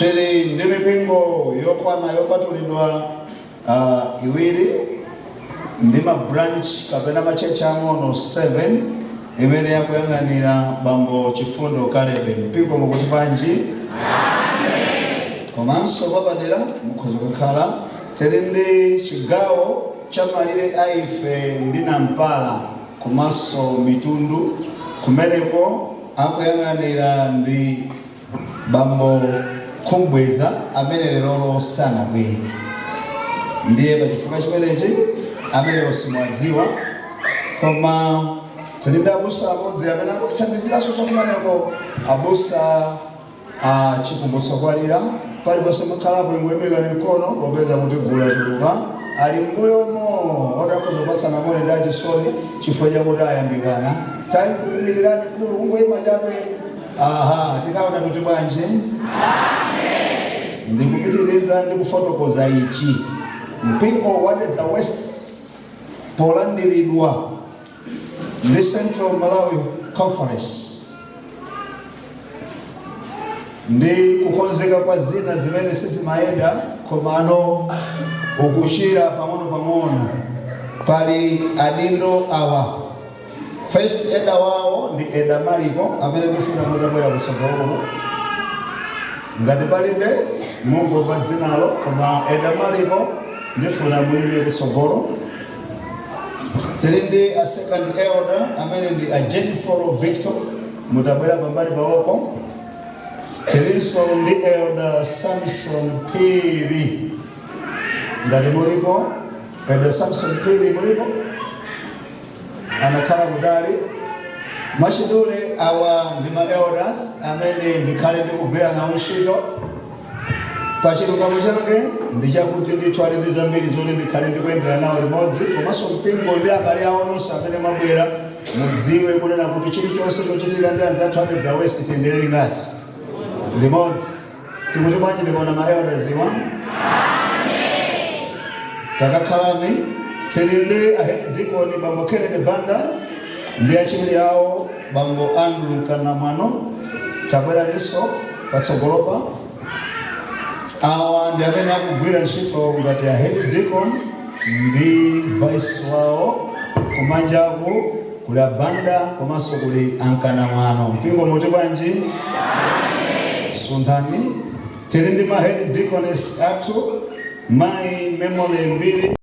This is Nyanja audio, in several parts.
Tili ndi mipingo yokwana yopatulidwa iwiri ndi ma branch kapena ma church ang'ono 7 imene yakuyang'anira bambo Chifundo Kalebe. Mpingo mukuti bwanji? Komanso papadera mukhoza kukhala tili ndi chigawo cha malire a ife ndi Nampala komanso mitundu kumeneko akuyang'anira ndi bambo Khumbweza amene lerolo sanabwere. Ndiye pachifukwa chimenechi amene simuwadziwa, koma tili ndi abusa amodzi amene akutithandiziranso chakumeneko, abusa a Chikumbutso Kwalira. Paliponse mukhalapo ingoyimikani mkono popeza kuti gulu lachuluka. Ali m'mbuyomo oti akhoza kupatsana moni ndi achisoni chifukwa chakuti ayambikana. Tayimirirani kulu kungoyima chabe. Aha, tikaona kuti bwanji ndikupitiriza ndi kufotokoza ichi. Mpingo wa Dedza West polandiridwa ndi Central Malawi Conference ndi kukonzeka kwa zina zimene sizimayenda komano ukuchira pang'ono pang'ono, pali adindo awa. First elder wawo ndi Elder Maliko amene ndifuna mutabwera kutsogolo kuno. Ngati palibe mungomva dzinalo, koma Elder Maliko ndifuna muyime kutsogolo. Tili ndi a second elder amene ndi a Jennifer Victor, mutabwera pambali pawopo. Tilinso ndi Elder Samson Phiri, ngati mulipo. Elder Samson Phiri mulipo? Anakhala kutali. Mwachidule awa ndi ma elders amene ndikhale ndikugwira nawo ntchito. Pachilungamo chake ndi chakuti ndithu ali ndi zambiri zoti ndikhale ndikuyendera nawo limodzi, komanso mpingo ndi abale awo nonse amene mwabwera mudziwe kunena kuti chilichonse chochitika ndi anzathu a Dedza West tiyendere lingati limodzi. Tikuti bwanji ndikaona ma elders wa? Takakhalani. Tili ndi a head deacon bambo Kennedy Banda ndi achiwiri awo bambo Andrew Kanamwano. Tabweraninso patsogolopa. Awa ndi amene akugwira ntchito ngati a head deacon ndi vice wawo. Kumanjaku kuli a Banda komanso kuli Ankanamwano. Mpingo muti bwanji? Sunthani. Tili ndi ma head deaconess athu, mayi Memory Mbiri.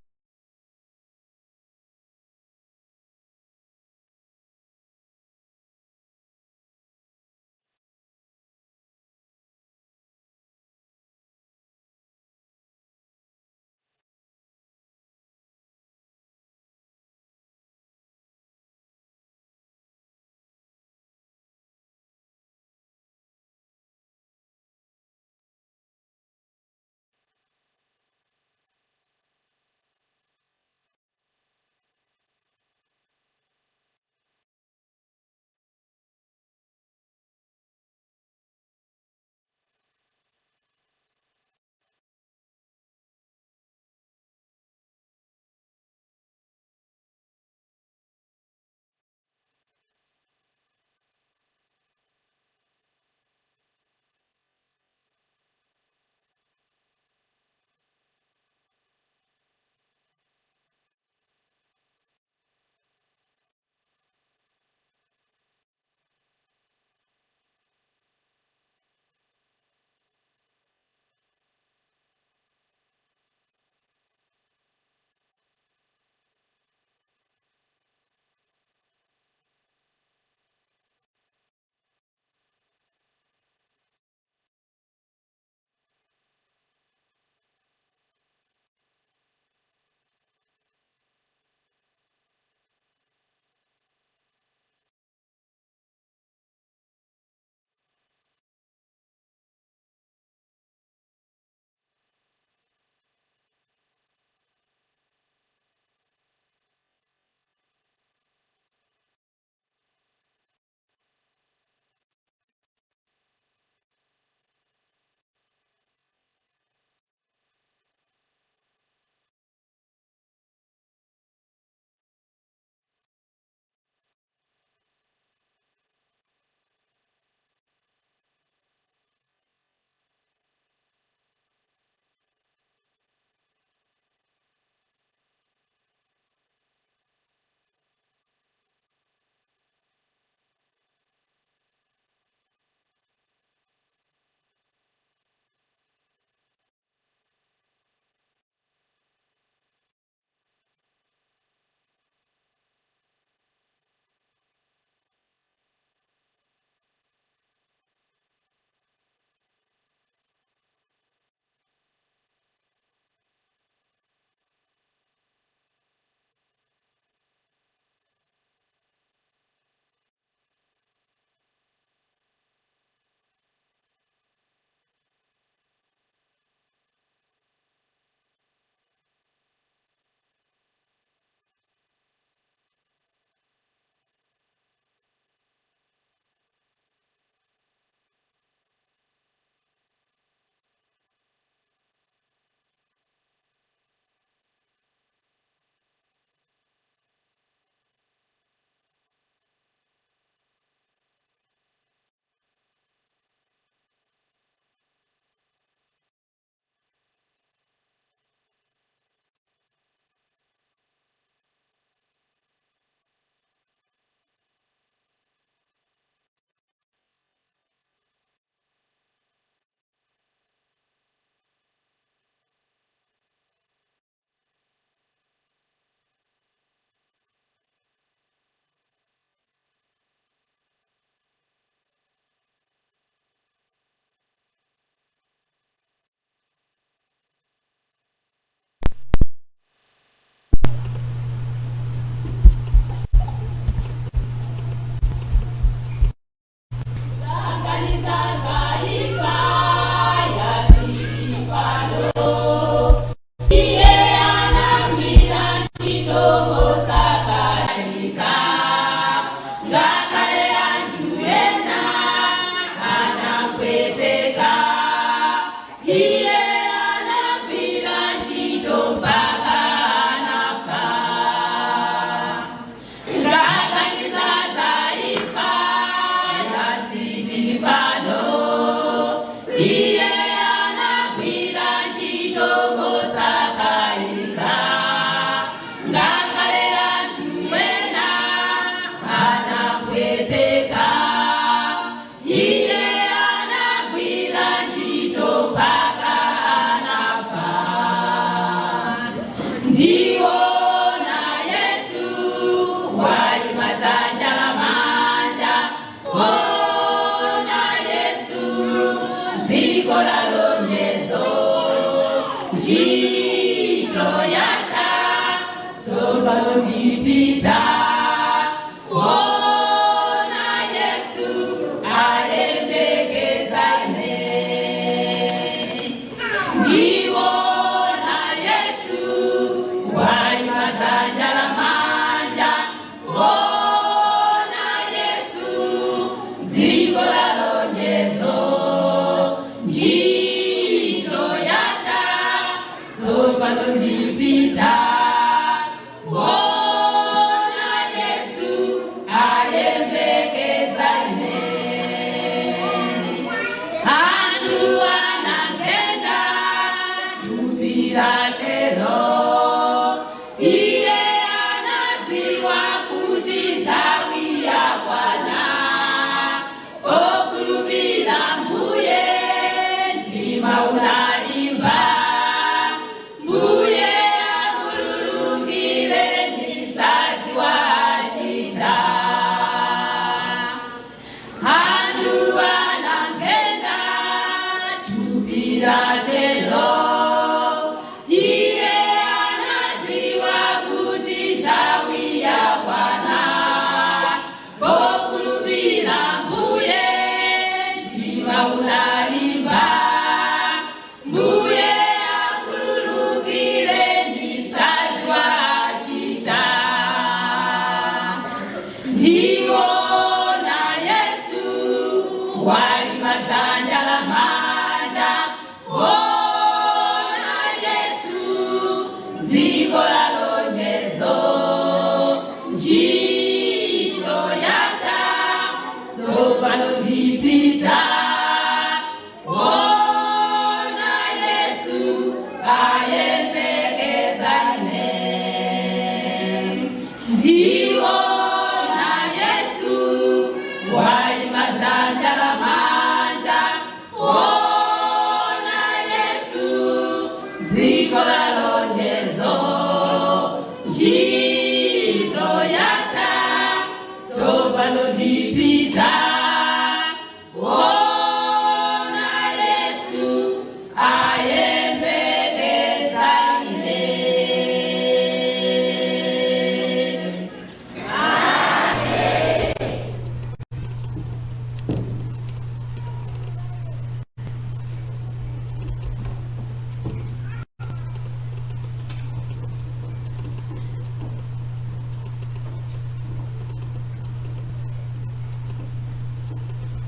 Ntchito yatha, tsopano ndipita kuona Yesu ayembekeza ine. Ndiwona Yesu waima dzanja lamanja, kuona Yesu dziko la lonjezo. Ntchito yatha, tsopano ndipita kuona Yesu ayembekeza ine. Anthu anagenda thupi lakelo, iye anadziwa kuti nthawi yakwana. Okhulupira Mbuye mtima unalimba, Mbuye akhululukire sadziwa achita. Anthu anagenda thupi lakelo, iye anadziwa kuti nthawi yakwana. Okhulupira Mbuye mtima unalimba, Mbuye akhululukire sadziwa achita. Ndiwona Yesu waima dzanja lamanja, ona Yesu dziko la lonjezo. Ntchito yatha, tsopano ndipita ona Yesu ayembekeza ine. Ndiwona Yesu waima dzanja lamanja, ona Yesu dziko la lonjezo. Ntchito yatha, tsopano ndipita ona Yesu ayembekeza ine.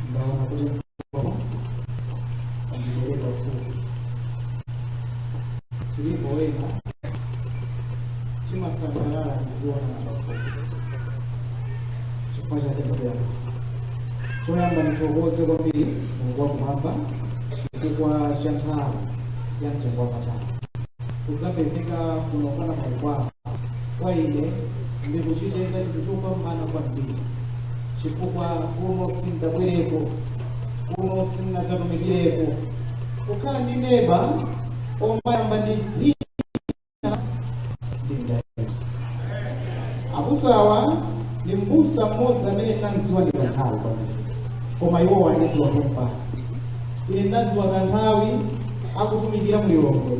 Ndaona kuti andibere pafupi tilipo wena timasangalala tidziona pafupi. Chifukwa chake ndabwera. Choyamba ndithokoze kwambiri Mulungu wakumwamba chifukwa cha nthawi ya mtengo wapatali kudzapezeka kuno kwa Namalikwala. Kwa ine ndikuchitenga chinthu chopambana kwambiri chifukwa kuno sindabwereko, kuno sindinadzatumikireko. Kukhala ndi neba omayamba ndi dzina ndi mdalitso. Abusawa ndi mbusa mmodzi amene ndinamdziwa ndi kanthawi kwambiri, koma iwowa andidziwa pompano. Ine ndinadziwa kanthawi akutumikira mlilongwe,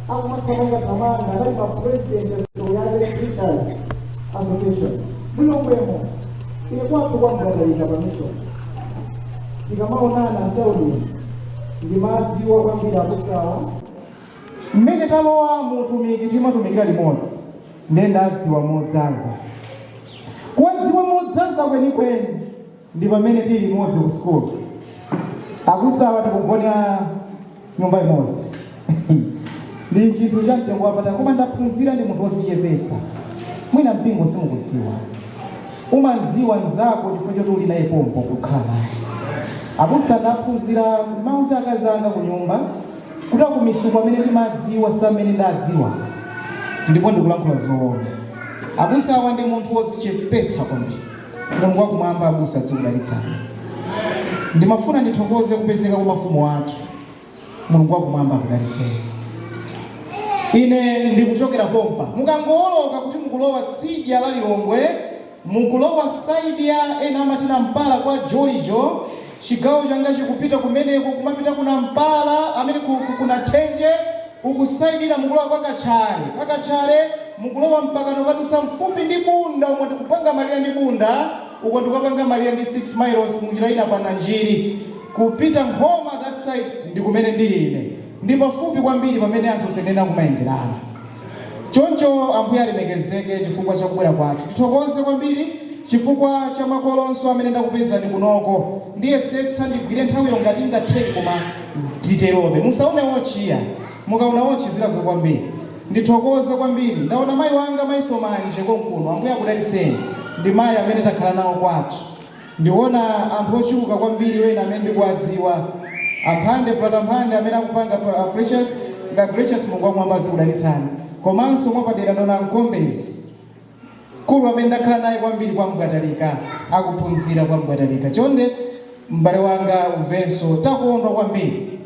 akumathamanga thamanga, anali pa president ya Preachers Association mlilongwemo. Ine kwathu kwamgadalika pa mission, tikamaonana mtauni ndimadziwa kwambiri abusawa. Mmene talowa mutumiki timatumikira limodzi, ndiye ndadziwa modzaza. Kuwadziwa modzaza kwenikweni ndi pamene tili limodzi ku sukulu. Abusawa tikugonera nyumba imodzi, ndi chinthu cha mtengo wapatali. Koma ndaphunzira ndi munthu wodzichepetsa. Mwina mpingo simukudziwa, umadziwa mnzako chifukwa choti uli naye pompo, kukhala naye. Abusa ndaphunzira mauzi akazi anga ku nyumba kuti akumisuku amene ndimadziwa si amene ndadziwa, ndipo ndikulankhula zoona. Abusa awa ndi munthu wodzichepetsa kwambiri. Mulungu wakumwamba, abusa, adzikudalitsani. Ndimafuna ndithokoze kupezeka kwa mafumu athu. Mulungu wakumwamba akudalitseni. Ine ndikuchokera pompa, mukangowoloka kuti mukulowa tsidya la Lilongwe, mukulowa side ya ena amati Nampala kwa Jolijo. Chigawo changa chikupita kumeneko, kumapita kuna Mpala amene kuna Thenje. ukusayidira mukulowa kwa Kachale. Kwa Kachale mukulowa mpaka nokadusa mfupi ndi Bunda, umwe tikupanga malire ndi Bunda, uko ndikupanga malire ndi 6 Miles munjira ina pa Nanjiri kupita Nkhoma, that side ndi kumene ndili ine. Ndi pafupi kwambiri pamene anthu fenena kumayenderana. Choncho Ambuye alemekezeke chifukwa cha kubwera kwathu. Tithokoze kwambiri chifukwa cha makolonso amene ndakupezani kunoko. Ndiyesetsa ndigwire nthawiyo ngati ingatheke, koma titerobe. Musaone wochiya, mukaona wochi zilakwe kwambiri. Ndithokoze kwambiri, ndaona mayi wanga mayi Somanje konkuno. Ambuye akudalitseni, ndi mayi amene takhala nawo kwathu. Ndiona anthu ochuluka kwambiri, wena amene ndikuwadziwa, Amphande, Brother Mphande amene akupanga Precious nga Gracious. Mulungu wakumwamba azikudalitsani. Komanso mwapadera ndaona Mkombezi kulu amene ndakhala naye kwambiri kwa Mbwatalika, akuphunzira kwa Mbwatalika. Chonde m'bale wanga umvenso, takondwa kwambiri.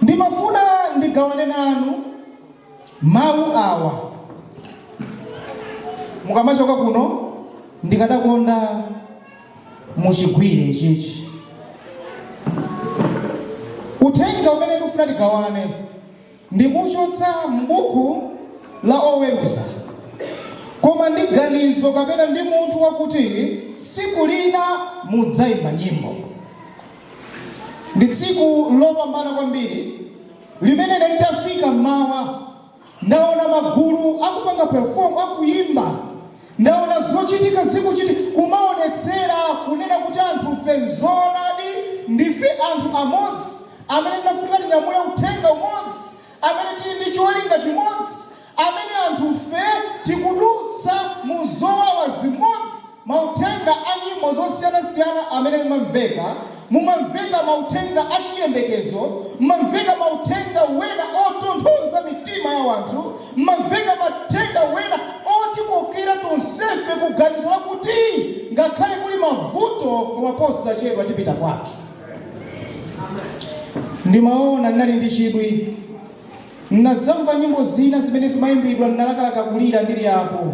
Ndimafuna ndigawane nanu mawu awa mukamachoka kuno. Ndikadakonda muchigwire ichichi. Uthenga umene ndikufuna tigawane ndikuchotsa m'buku la Oweruza, koma ndi ganizo kapena ndi munthu wakuti tsiku lina mudzayimba nyimbo. Ndi tsiku lopambana kwambiri limene nditafika mmawa ndaona magulu akupanga perform, akuyimba, ndaona zochitika zikuchitika, kumaonetsera kunena kuti anthu fe zoonadi ndife anthu amodzi amene tinafunika tinyamule uthenga umodzi, amene tili ndi cholinga chimodzi, amene anthu fe tikudutsa mu zowawa zimodzi. Mauthenga a nyimbo zosiyanasiyana amene mumamveka, mumamveka mauthenga achiyembekezo, mumamveka mauthenga wena otonthoza mitima ya wanthu, mumamveka mauthenga wena otikokera tonsefe kuganizo lakuti ngakhale kuli mavuto, koma posachedwa tipita kwathu. Ndimaona, ndinali ndi chidwi, ndinadzamva nyimbo zina zimene zimayimbidwa, ndinalakalaka kulira ndili apo.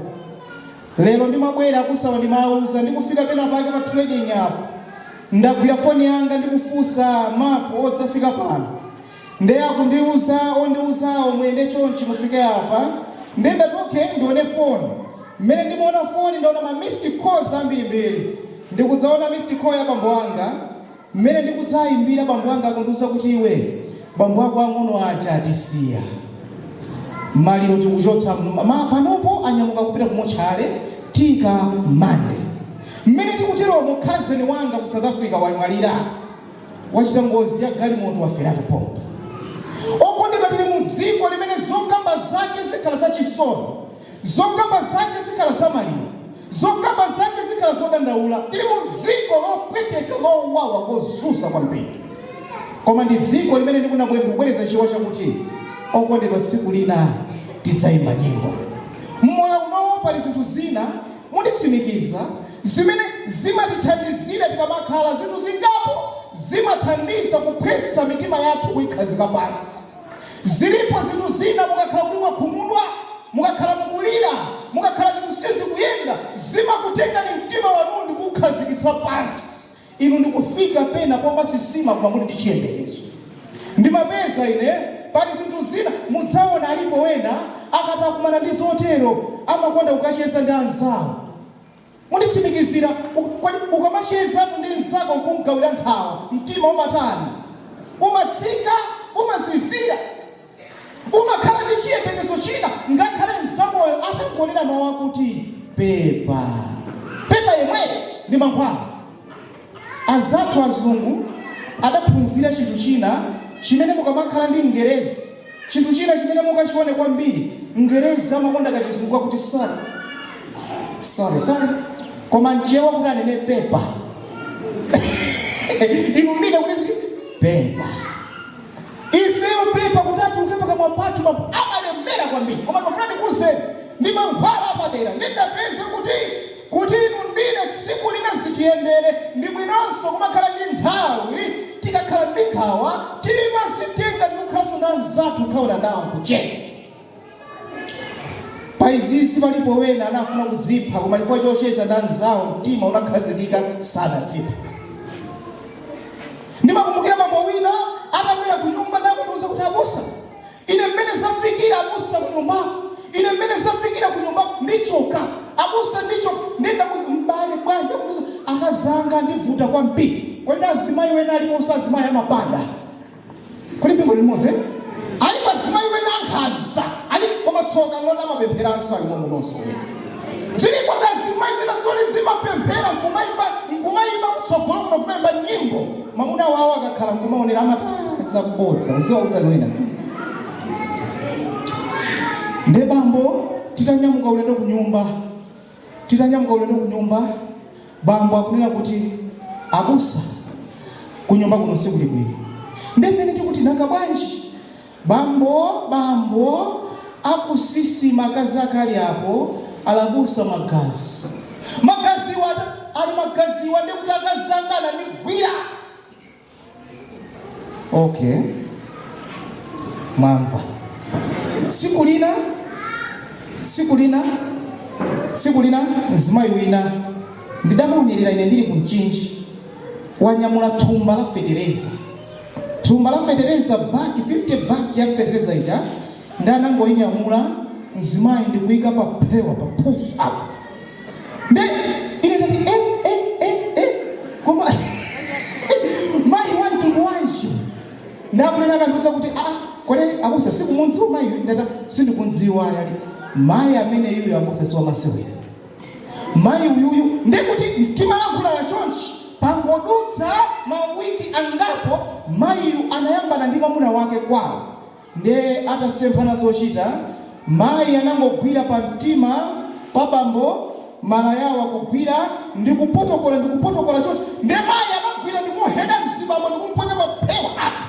Lero ndimabwera kusawa, ndimawuza, ndikufika pena pake pa trading apo, ndagwira foni yanga ndikufunsa mapu odzafika pano, nde akundiuza, ondiuzawo, muyende chonchi mufike apa. Nde ndati okay, ndione foni. Mmene ndimaona foni ndaona ma missed calls ambirimbiri. Ndikudzaona missed call ya bambo anga. Mmene ndikudzayimbira bambo anga, akundiuza kuti, "Iwe, bambo ako ang'ono aja atisiya, maliro tikuchotsa panopo, anyamuka kupita kumotchale tika Mande." Mmene tikuteromo, cousin wanga ku South Africa wamwalira, wachita ngozi ya galimoto, waferatu pompo. Okondedwa, tili mu dziko limene zokamba zake zikhala zachisoni, zokamba zake zikhala zamaliro, zokamba zake zikhala zodandaula. Tili mu dziko lopweteka, lowawa, kozunza kwambiri, koma ndi dziko limene ndikubwereza chiwa chakuti, okondedwa, tsiku lina tidzayimba nyimbo. Mmoyo unowo pali zinthu zina, munditsimikiza, zimene zimatithandizira tikamakhala. Zinthu zingapo zimathandiza kuphwetsa mitima yathu, kuyikhazika pansi. Zilipo zinthu zina, mukakhala kuti mwakhumudwa, mukakhala mukulira, mukakhala zinthu sizikuyenda, zimakutengani mtima wanu ndikukhazikitsa pansi, inu ndikufika pena pomasisima, koma muli ndi chiyembekezo. Ndimapeza ine pali zinthu zina, mudzaona alipo wena akatakumana ndi zotero amakonda kukacheza ndi anzawo. Munditsimikizira, kodi ukamacheza ndi mnzako nkumgawira nkhawa, mtima umatani? Umatsika, umazizira, umakhala ndi chiyembekezo china. Ngakhale mnzakoyo atangonena mawu akuti pepa, pepa yemweyo ndi mankhwala. Anzathu azungu adaphunzira chinthu china chimene mukamakhala ndi Mngerezi, chinthu china chimene mukachione kwambiri, Mngerezi amakonda kachizungu kakuti sorry, sorry, sorry, koma Mchewa kuti anene pepa, inu ndine kuti pepa, ifeyo pepa kuti atuluke pakamwa pathu amalemera kwambiri. Koma ndimafuna ndikuwuzeni, ndi mankhwala apadera. Ndidapeza kuti inu ndine tsiku lina zitiyendere, ndi bwinonso kumakhala ndi nthawi. Tikakhala ndi nkhawa, timazitenga ndi kukhalanso ndi anzathu, kukhala nawo, kucheza. Pa izizi palipo wena anafuna kudzipha, koma chifukwa chocheza ndi anzawo mtima unakhazikika, sadadzipha. Ndimakumbukira bambo wina atabwera ku nyumba ndakundiuza kuti, "Abusa, Akazanga ndivuta kwambiri. Kodi azimayi wena aliponso? Azimayi amapanda kuli mpingo limodzi, alipo azimayi wena ankhanza ali, koma tsoka loti amapempheranso alimo munonso. Zilipo za azimayi zina zoti zimapemphera, nkumayimba, nkumayimba kutsogolo kuno, kumayimba nyimbo. Mwamuna wawo akakhala nkumaonera amati, "Ah, zabodza." Uziwauza wena. Nde bambo titanyamuka ulendo ku nyumba, titanyamuka ulendo ku nyumba, bambo akunena kuti, "Abusa, ku nyumba kuno sikuli bwino." Ndepene tikuti, "Nanga bwanji, bambo?" Bambo akusisima, akazi akali apo, alabusa, magazi, magaziwa ali, magaziwa. Ndikuti akazanga anandigwira. Okay, mwamva. Tsiku lina, tsiku lina, tsiku lina, mzimayi wina ndidamuonerera ine ndili ku Mchinji, wanyamula thumba la fetereza, thumba la fetereza, bag 50, bag ya fetereza ija. Ndi anangoyinyamula mzimayi ndikuyika pa phewa, pa push up. Ndi ine ndati, "Eh, eh, eh, eh, koma mayi wa mtundu wanji?" Ndakunena kandiuza kuti, "Ah, kodi abusa sikumudziwa mayi?" Ndata, "Sindikundziwa." Yali mayi amene yuyu, abusa, siwamasewera mayi uyuyu. Ndikuti timalankhula chonchi, pangodutsa mawiki angapo, mayiyu anayambana ndi mwamuna wake kwawo. Nde atasemphana zochita, mayi anangogwira pa mtima pa bambo, mala yawo akugwira ndikupotokola, ndikupotokola chonchi. Nde mayi akagwira ndikuheda mzibambo, ndikumponya paphewa apa.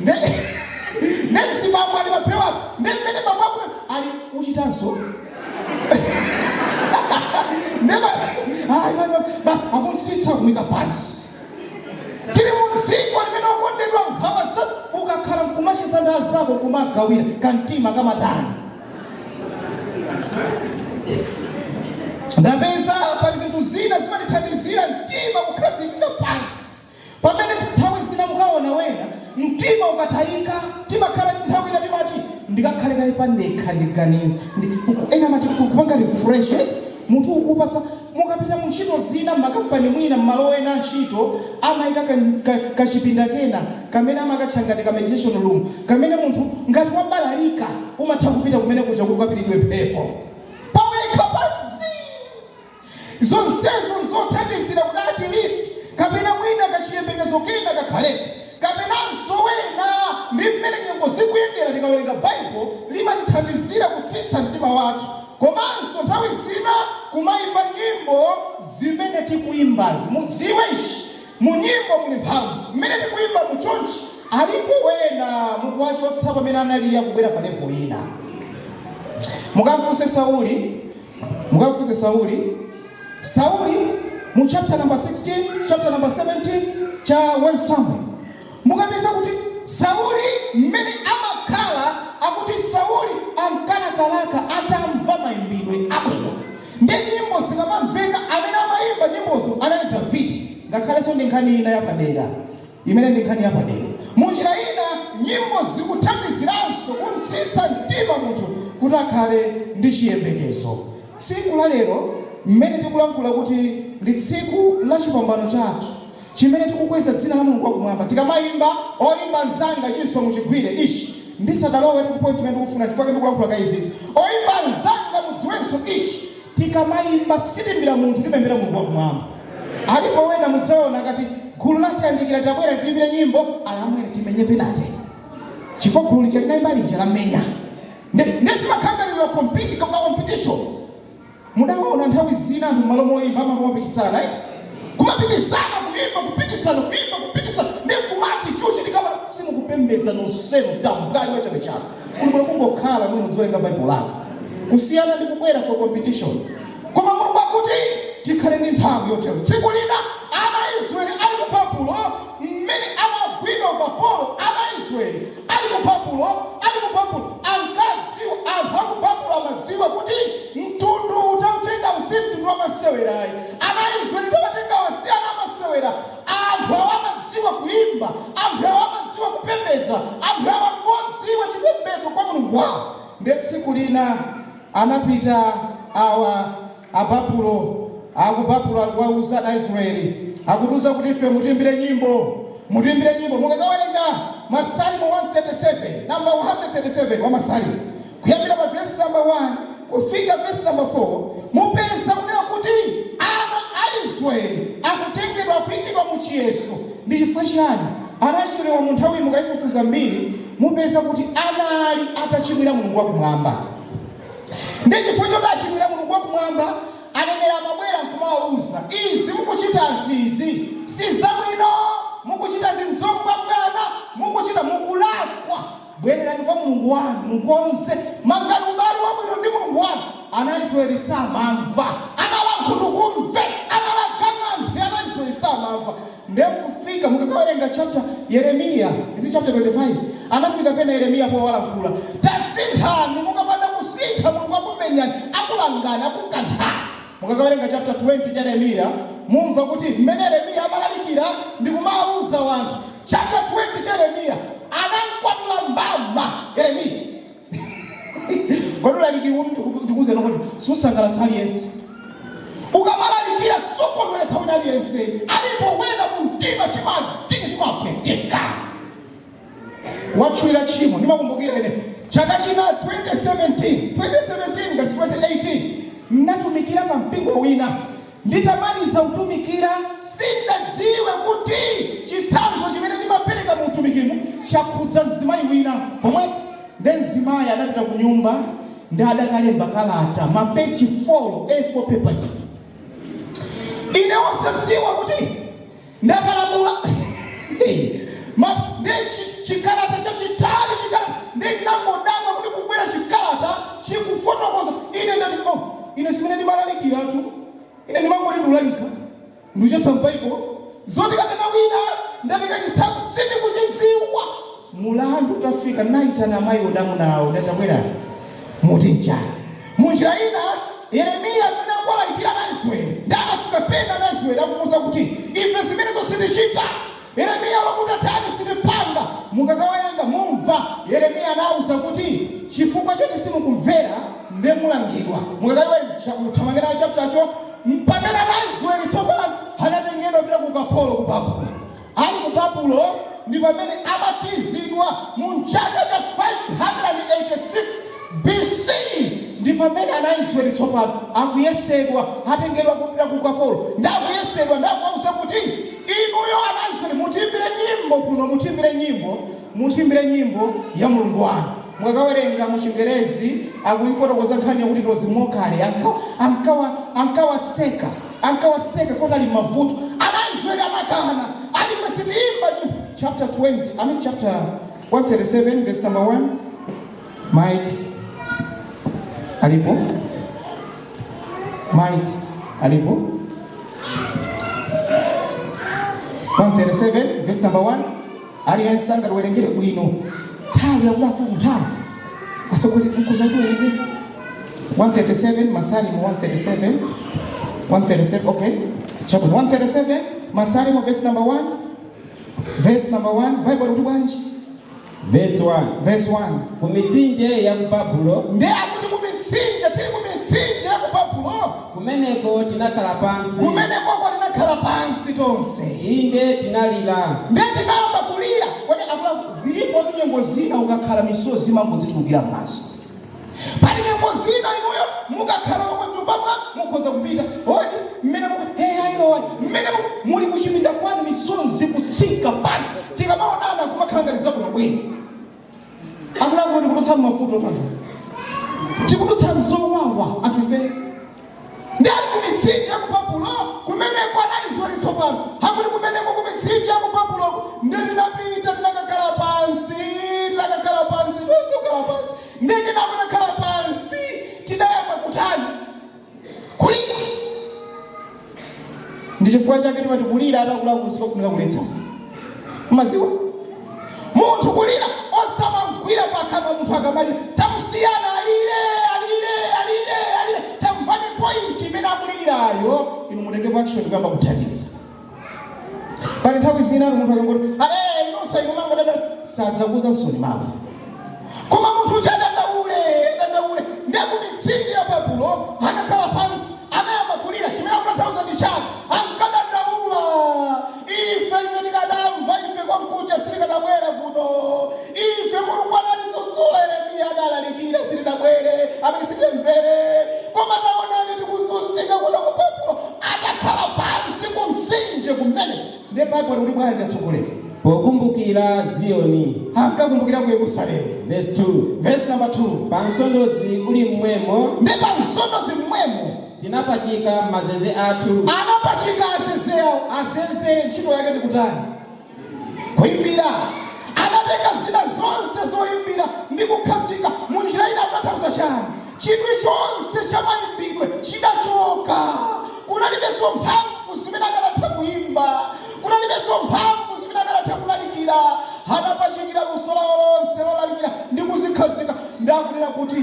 Nde mzibambo ali paphewa apa. Nde mmene bambo akuti ali uchitanso, nde ayi, basi akuntsitsa kumika pansi. Tili mu dziko limene, okondedwa, nkhawa za ukakhala nkumacheza ndi azako, kumagawira kamtima kamatani. Ndapeza pali zinthu zina zimatithandizira mtima kukhazikika pansi, pamene nthawi zina mukaona wena mtima ukatayika, timakhala ndi nthawi ina timati, "Ndikakhale kaye pandekha, ndiganize." Ena amati kupanga refresh it, mutu ukupatsa. Mukapita mu ntchito zina, m'makampani mwina, m'malo ena ntchito, amayika kachipinda kena kamene amakatcha ngati ka meditation room, kamene munthu ngati wabalalika umatha kupita kumene kuja kukapiridwe mphepo pawekha pansi. Zonsezo nzothandizira kuti at least kapena mwina kachiyembekezo kena kakhalepo, kapenanso wena ndi mmene nyengo zikuyendera. Tikawerenga Baibulo limatithandizira kutsitsa mtima wathu, komanso nthawi zina kumayimba nyimbo zimene tikuyimbazi. Mudziwe ichi, mu nyimbo muli mphamvu. Mmene tikuyimba muchonchi, alipo wena mukuwachotsa pamene anali akubwera pa level ina. Mukamfunse Sauli, mukamfunse Sauli. Sauli mu chapter number 16, chapter number 17 cha 1 Samuel, mukapeza kuti Sauli mmene amakhala, akuti Sauli ankalakalaka atamva mayimbidwe abwino. Ndi nyimbo zikamamveka, amene amayimba nyimbozo anali Davide. Ngakhalenso ndi nkhani ina yapadera, imene ndi nkhani yapadera. Munjira ina nyimbo zikuthandiziranso kumtsitsa mtima munthu kuti akhale ndi chiyembekezo. Tsiku la lero mmene tikulankhula kuti ndi tsiku la chipambano chathu, chimene tikukweza dzina la Mulungu wakumwamba tikamayimba. Oyimba mzanga, chinso muchigwire ichi ndisadalowe ku point imene ndikufuna, chifukwa ndikulankhula ka izizi. Oyimba mzanga, mudziwenso ichi: tikamayimba sitimbira munthu, timayimbira Mulungu wakumwamba. Alipo wena mudzaona kati gulu latiyandikira, tabwera tilimbire nyimbo, alamwene timenye penalty chifukwa gulu lija linayimba lija lamenya. Ndizimakhala ngati we are competing, ka competition. Mudaona nthawi zina anthu m'malo moyimba amapikisana, right? Kumapikisana kuyimba, kupikisana kuyimba, kupikisana ndi kumati chuchitika. Simukupembedza nonsenu, tambwali wachabechabe. Kulikula kungokhala mwino udzolenga Baibulo lako kusiyana ndi kubwera for competition. Koma Mulungu akuti tikhale ndi nthawi yotero. Tsiku lina ana a Israeli ali ku Babulo, mmene anagwidwa ukapolo, ana a Israeli ali ku Babulo, ali ku Babulo, ankadziwa, anthu a ku Babulo amadziwa kuti mtundu utautenga usi mtundu wamasewerayi. Ana a Israeli tawatenga wasi ana amasewera. Anthu awa amadziwa kuimba, anthu awa amadziwa kupembedza, anthu awa ngodziwa chipembedzo kwa Mulungu wawo. Nde tsiku lina anapita awa Ababulo. Aku Babulo akuwauza Aisraeli, akutiuza kuti ife mutimbire nyimbo, mutimbire nyimbo. Mukakawerenga Masalimo 137, number 137 wa Masalimo, kuyambira pa verse number 1 kufika verse number 4, mupeza kunena kuti ana a Israeli akutengedwa kuyikidwa mu chiyeso. Ndi chifukwa chiyani? Ana a Israeli mu nthawi, mukayifufuza mbiri, mupeza kuti anali atachimwira Mulungu wakumwamba. Ndi chifukwa choti achimwira Mulungu wakumwamba, aneneri amabwera nkumawauza, izi mukuchitazi, izi si zabwino, mukuchita zinzombwabwana, mukuchita mukulakwa, bwererani kwa Mulungu wanu, mukonze, mangani ubale wabwino ndi Mulungu wanu. Ana Israeli samamva, anala nkhutukumve, anala gang'anthe. Ana Israeli samamva. Ndiye kufika mukakawerenga chapter Yeremiya, izi chapter 25, anafika pena Yeremiya powalankhula, tasinthani, mukapanda kusintha Mulungu akumenyani, akulangani, akukanthani. Mukakawerenga chapter 20 cha Yeremiya, mumva kuti mmene Yeremiya amalalikira ndi kumawuza wanthu, chapter 20 cha Yeremiya, anamkwatula mbama Yeremiya. Kodi ulalikiri ndikuuze nokuti susangalatsa aliyense. Ukamalalikira sukondweretsa wina aliyense. Alipo wena mu mtima chimadinga, chimapweteka watchulira tchimo. Ndimakumbukira ine chaka china 2017, 2017 ngati 2018, natumikira pa mpingo wina. Nditamaliza kutumikira, sindadziwe kuti chitsanzo chimene ndimapereka mu utumikimu chakhudza mzimayi wina pomwe. Nde mzimayi adapita ku nyumba ndi adakalemba kalata, mapeji 4, A4 paper. Ine osadziwa kuti ndapalamula. Ndi chikalata chachitali, chikalata. Ndi ndinangodabwa kuti kubwera chikalata chikufotokoza. Ine ndati, oh, ine simene ndimalalikiratu, ine ndimangoti ndiulalika, ndikuchotsa m'Baibulo zoti kapena wina ndapika chitsanzo, sindikuchidziwa. Mulandu utafika, naitana amayi odamunawo, ndatabwera muti njala. Munjira ina, Yeremiya amene akuwalalikira ana Israeli, ndi anafika pena ana Israeli akumuwuza kuti ife zimenezo sitichita, Yeremiya, lokutatani sitipanga. Mukakawerenga mumva Yeremiya anawuza kuti chifukwa choti simukumvera nde mulangidwa. Mukakawerenga kuthamangira chaptercho, mpamene ana Israeli tsopano anatengedwa kupita ku ukapolo ku Babulo. Ali ku Babulo ndi pamene abatizidwa mu chaka cha 586 BC. Ndi pamene ana Israeli tsopano akuyesedwa, atengedwa kupita ku ukapolo, ndi akuyesedwa, ndi akuwauza kuti inuyo ana Israeli mutimbire nyimbo kuno, mutimbire nyimbo, mutimbire nyimbo ya Mulungu wanu. Mukakawerenga mu Chingerezi, akuifotokoza nkhani yakuti it was mockery. Ankawaseka, ankawaseka foti ali mavuto. Ana Israeli anakana, alife sitiyimba nyimbo. Chapter 20, I mean chapter 137 verse number 1. Mike alipo? Mike alipo? 137 verse number 1. Aliyense angatiwerengere bwino. Nthawi yakuluakulu, nthawi asogolera mkuza tiwerengere 137, Masalimo 137, 137. Okay, chabwino. 137 Masalimo verse number 1, verse number 1. Bible kuti bwanji? Verse 1. Verse 1. Ku mitsinje ya ku Babulo. Ndi akuti ku mitsinje, tili ku mitsinje ya ku Babulo. Kumeneko tinakhala pansi. Kumenekoko tinakhala pansi tonse. Inde tinalira. Ndiye tinayamba kulira. Kodi akuluakulu, zilipo nyengo zina ukakhala misozi imangodzitulukira m'maso. Pali nyengo zina inuyo mukakhala loko nyumba mwa mukhoza kupita odi mmene muku hey ayilowani mmene muli kuchipinda kwanu, misozi kutsika pansi, tikamaonana kumakhala ngati zabwino bwino. Akuluakulu, tikudutsa mavuto anthu, tikudutsa mzowawa anthu ife. Ndi ali ku mitsinje ya ku Babulo kumeneko ana Israeli tsopano akuti kumeneko ku mitsinje ya ku Babulo ndi tinapita, tinakakhala pansi, tinakakhala pansi tonse, kukhala pansi. Ndi kenako tinakhala pansi, tidayamba kutani? Kulira. Ndi chifukwa chake timati kulira, atakuluakulu, sikofunika kuletsa. Maziwa munthu kulira, osamamgwira pakamwa munthu akamalira. Tamusiyana alire, alire, alire, alire. Tamvani point imene akulirirayo, inu mutengepo action kuyamba kuthandiza. Pali nthawi zina munthu akangoti ale inonso inu mangodanda, sadzakuza nsoni mawu, koma munthu uja adandaule, adandaule. Ndiye ku mitsinje ya Babulo anakhala pansi, anayamba kulira. Chimene akutanthauza konkuja, sitikanabwera kuno. Ife Mulungu anatidzudzula, Yeremiya adalalikira, sitinabwere amene sitinamvere, koma taonani tikuzunzika kuno ku Babulo. Atakhala pansi ku mtsinje kumene, ndiye Baibulo kuti bwanji, atsogoleri? Pokumbukira Ziyoni. Ankakumbukira ku Yerusalemu. Verse 2. Verse number 2. Pa msondodzi uli mmwemo. Ndi pa msondodzi mmwemo. Tinapachika mazeze athu. Anapachika azeze awo. Azeze ntchito yake ndikutani? Kuimbira. Anatenga zida zonse zoyimbira ndi kukhazika. Munjira ina akutanthauza chani? Chidwi chonse cha mayimbidwe chidachoka. Kunalibenso mphamvu zimene akanatha kuyimba, kunalibenso mphamvu zimene akanatha kulalikira. Anapachikira luso lawo lonse lolalikira ndi kuzikhazika. Ndakunena kuti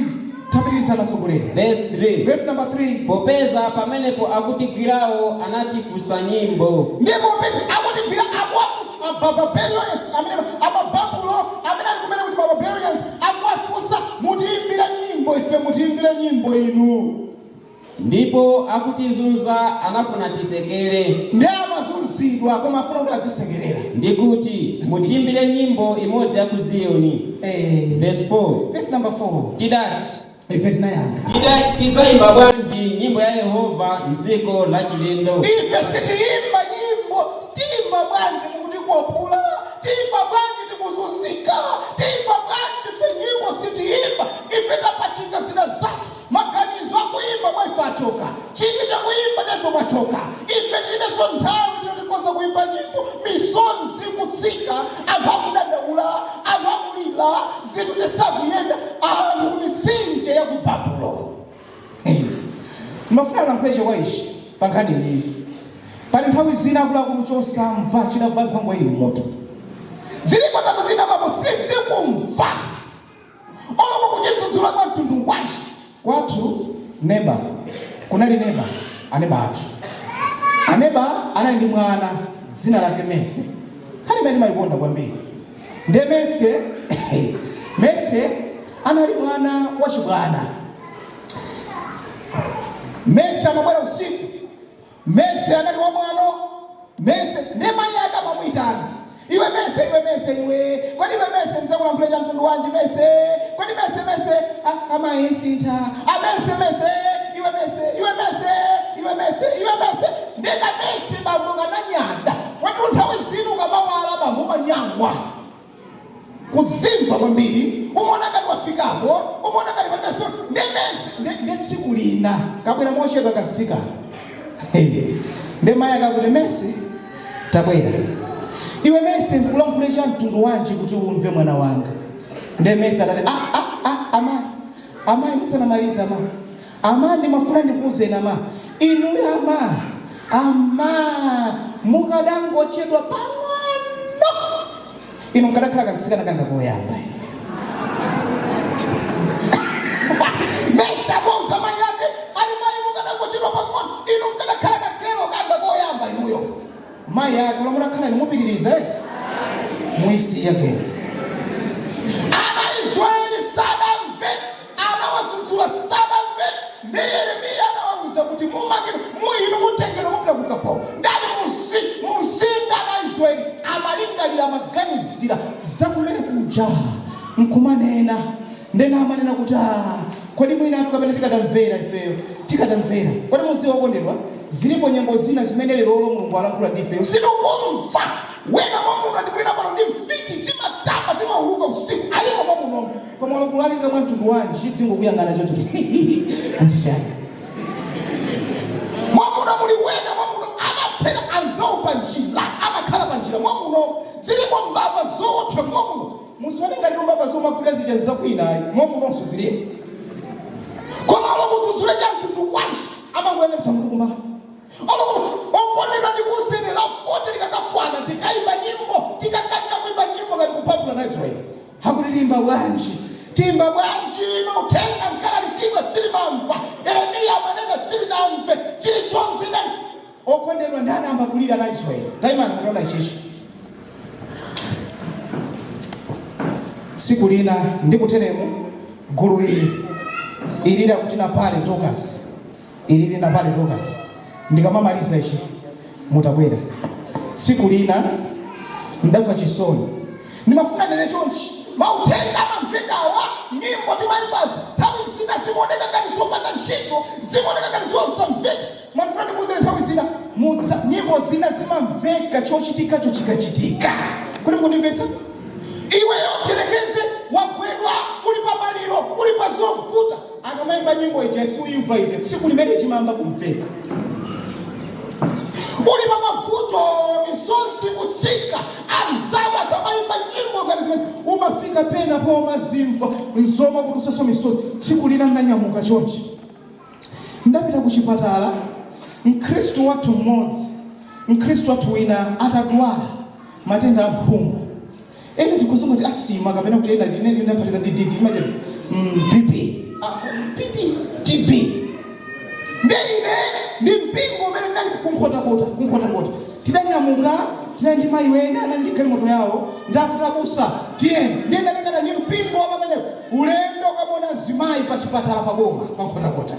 tapitirizana, atsogoleri. Verse 3. Verse number 3. Popeza pamenepo akutigwirawo anatifunsa nyimbo. Ndipo peza akutigwira akuwafunsa, Abababelians amene Abababulo amene ali kumene kuti Bababelians akuwafunsa, "Mutiyimbire nyimbo ife, mutiyimbire nyimbo inu." Ndipo akutizunza anafuna tisekere. Ndi amazunzidwa koma afuna kuti azisekerera. Ndikuti, "Mutiimbire nyimbo imodzi ya ku Ziyoni." Verse 4. Verse number 4. Tidati, Ife tinayankha, "Tidzayimba bwanji nyimbo ya Yehova mdziko la chilendo?" Ife sitiyimba nyimbo. Tiyimba bwanji mukutikwapula? Tiyimba bwanji tikuzunzika? Tiyimba bwanji? Ife nyimbo sitiyimba. Ife tapachika zida zathu, maganizo akuyimba mwa ife achoka, chidwi chakuyimba chacho machoka. Ife tilibenso nthawi tinotikhoza kuyimba nyimbo. Misonzi kutsika, anthu akudandaula, anthu akulira, zinthu zisakuyenda, anthu ku mitsinje ya ku Babulo. Mafuna alankhule kwa ichi pa nkhani iyi. Pali nthawi zina, akuluakulu, chosamva chidamva nkhwangwa ili mmoto. Zilipo zanthu zina papo sizikumva oloko kuchidzudzula kwa mtundu wanji. Kwathu neba kunali neba, aneba athu, aneba anali ndi mwana dzina lake Mese. Nkhani imene ndimayikonda kwambiri nde Mese. Mese anali mwana wachibwana. Mese amabwera usiku. Mese anali wamwano. Mese ndi mayi ake amamuyitana, "Iwe Mese, iwe Mese, iwe, kodi iwe Mese ndidzakulankhula cha mtundu wanji Mese? Kodi Mese, Mese?" "Ah, amayi, sintha." "Ah, Mese, Mese, iwe Mese, iwe Mese, iwe Mese, iwe Mese." Ndika Mese bambo kananyada. Kodi nthawi zinu ukamawala, bambo, umanyangwa kudzimva kwambiri, umaona ngati wafikapo, umaona ngati palibenso. Ndi Mese ndi tsiku lina kabwera mochedwa katsika, ndi mayi akakuti, "Mese, tabwera iwe Mese, ndikulankhule cha mtundu wanji kuti umve, mwana wanga?" Ndi Mese adati, "Ah, ah, ah, amayi, amayi, musanamalize amayi, ama ndimafuna ndikuwuzeni ama, inuyo ama, ama mukadangochedwa pang'ono, inu mukadakhala kamtsikana kanga koyamba." Mese akuwuza mayi ake ali, "Mayi, mukadangochedwa pang'ono, inu mukadakhala kakelo kanga koyamba inuyo." Mayi ake, "Ola inu mupitiriza eti muisiya gero." Ana Israeli sadamve, anawadzudzula sadamve. Ndi Yeremiya anawawuza kuti mumangidwa, muinu mutengedwa, mupita ku ukapolo. Ndali muzinda ana Israeli amalingalira, amaganizira zakumene kuja nkumanena. Ndena amanena kuti, "Ah, kodi mwina atu kapena tikadamvera ifeyo, tikadamvera." Kodi mudziwa, okondedwa, zilipo nyengo zina zimene lerolo Mulungu alankhula ndi ifeyo sitikumva. Wena mwamuno ndikunena pano ndi mfiti zimatamba, zimauluka usiku, alipo mwamuno, koma olokulalika mwa mtundu wanji zingokuyang'ana choncho kuti chani. Mwamuno muli wena, mwamuno amaphera anzawo pa njira, amakhala pa njira mwamuno. Zilipo mbava zoopsa mwamuno. Musione ngati mbava zomagwira zija zakwina, mwamunonso zilipo. Koma olokudzudzula cha mtundu wanji amangoyang'anitsa mutu kumala. Okondedwa, ndikuwuzeni, la 40 likakakwana tikayimba nyimbo. Tikakanika kuimba nyimbo ngati kupapula na Israeli, hakuti tiyimba bwanji? Tiyimba bwanji? Mauthenga nkalalikidwa silimamva, Yeremiya amanena silinamve, chilichonse ndani. Okondedwa, ndi anayamba kulira na Israeli. Taimani mutaona ichichi. Tsiku lina ndikuteremu gulu ili ilira kuti napale Dorcas, ilili napale Dorcas. Ndikamamaliza ichi mutabwera. Tsiku lina Ndamva chisoni. Ndimafuna nene chonchi: mauthenga amamvekawa, nyimbo timayimbazi, nthawi zina zimaoneka ngati zopanda ntchito, zimaoneka ngati zosamveka. Ndimafuna ndikuuzeni, nthawi zina nyimbo zina zimamveka chochitikacho chikachitika. Kuti mukundimvetsa? Iweyo tiyerekeze wagwedwa, uli pa maliro, uli pa zovuta, akamayimba nyimbo ija suyimva ija, tsiku limene chimayamba kumveka. Uli pa mavuto, misonzi kutsika, anzako akamayimba nyimbo ngati zimene, umafika pena po umazimva nzoma kuti usaso misozi. Tsiku lina ndinanyamuka chonchi, ndapita ku chipatala, mkhristu wathu mmodzi, mkhristu wathu wina atadwala matenda a mphungu, ena tikhoza kuti asima kapena kuti ena ine ndinaphatiza ndi DD imati BP, BP, TB. Nde ine ndi mpingo umene ndinali kunkhotakota, kunkhotakota, tidanyamuka, tinali ndi mayi wena anali ndi galimoto yawo, ndakuti, "Abusa, tiyeni." Ndiye ndalengana ndi mpingo wa pamenepo, ulendo kamona mzimayi pa chipatala paboma pa Nkhotakota.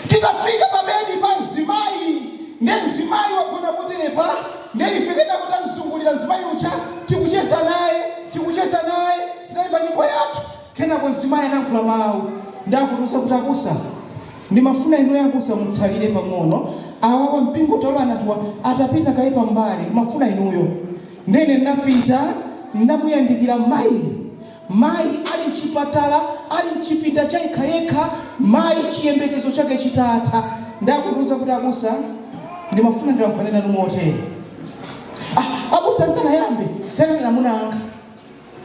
Titafika pabedi pa mzimayi, nde mzimayi wagona poterepa, nde ife kenako tamzungulira mzimayi uja, tikucheza naye, tikucheza naye, tinayimba nyimbo yathu. Kenako mzimayi anayankhula mawu, ndakutiuza kuti, "Abusa, ndimafuna inuyo abusa mutsalire pang'ono, awawa mpingo utalowa anthuwa atapita kaye pambali, ndimafuna inuyo." Ndene ndinapita, ndamuyandikira mayi. Mayi ali mchipatala, ali mchipinda cha yekhayekha, mayi chiyembekezo chake chitatha, ndakundiuza kuti, "Abusa, ndimafuna ndilankhulane nanu motere." "Ah, abusa, nsanayambe ndanena amuna anga."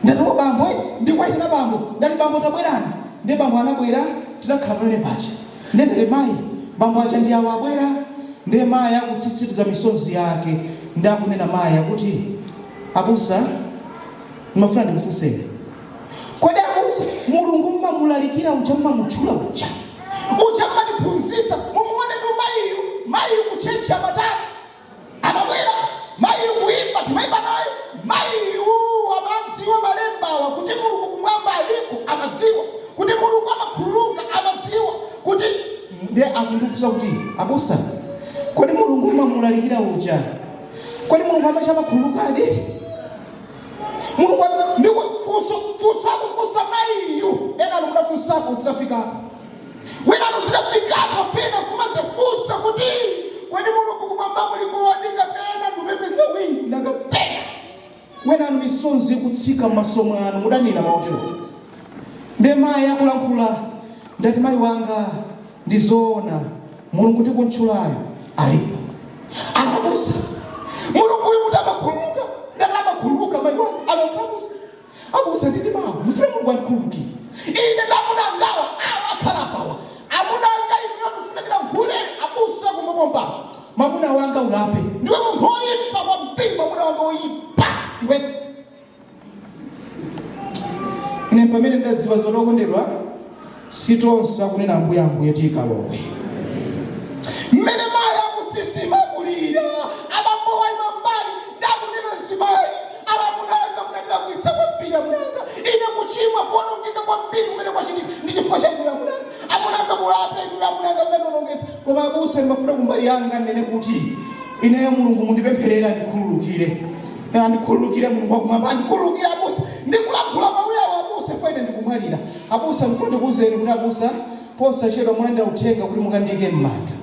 Ndatiwo, "Bambo, ndikwaitana bambo." Ndati, "Bambo, tabwerani." Ndi bambo anabwera, tinakhala pamene paja. Ndendati, "Mayi, bambo aja ndi awo abwera." Ndiye mayi akutsitsiriza misozi yake, ndakunena mayi akuti, "Abusa, ndimafuna ndikufunseni, kodi abusa, Mulungu mmamulalikira uja, mmamutchula uja, uja mmatiphunzitsa, mumuone tu mayiyu. Mayiyu ku church amatani? Amabwera. Mayiyu kuimba timayimba naye. Mayiyu amadziwa malembawa, kuti Mulungu kumwamba aliko, amadziwa kuti Mulungu amakhululuka, amadziwa kuti." Ndiye akundifunsa kuti, "Abusa, kodi Mulungu mmamulalikira uja, kodi Mulungu amacha amakhululukadi? Mulungu ndiko funso, funso akufunsa mayiyu. Ena anu munafunsapo zitafikapo, wena anu zitafikapo pena kumadzifunsa kuti kodi Mulungu kumwamba muli kuwadika, pena ndupembedza wina kapena wena anu misonzi ikutsika m'maso mwanu, mudanena maotero. Ndiye mayi akulankhula, ndati, "Mayi wanga, ndi zoona, Mulungu ndikuntchulayo alipo." "Alabusa, Mulungu uyu muti amakhululuka?" Ndati, "Amakhululuka, mayi wanga." "Alokha abusa, abusa, ndili mawu, ndifuna Mulungu andikhululukire ine ndamunangawa awa akhala pawa amunanga. Inuyo ndifuna ndilankhule abusa kungomomba, mwamuna wanga ulape, ndiwe munthu woyipa kwambiri, mwamuna wanga woyipa iwe." Ine pamene ndadziwa zolokondedwa, sitonse akunena "Ambuye, Ambuye" tikalowe. Mmene mayi akutsisima, akulira, abambo waima mbali, ndakunena mzimayi, "Alamunanga, munandilakwitsa kwambiri amunanga. Ine kuchimwa, kuonongeka kwambiri kumene kwachitika ndi chifukwa cha inu amunanga. Amunanga, mulape, inu amunanga munandionongetsa." Koma abusa, ndimafuna kumbali yanga ndinene kuti ineyo Mulungu mundipempherere, andikhululukire, andikhululukire Mulungu wakumwamba, andikhululukire abusa. Ndikulankhula mawu awo abusa, faine ndikumwalira. Abusa, ndifuna ndikuwuzeni kuti abusa, posachedwa mulandira uthenga kuti mukandiyike m'manda.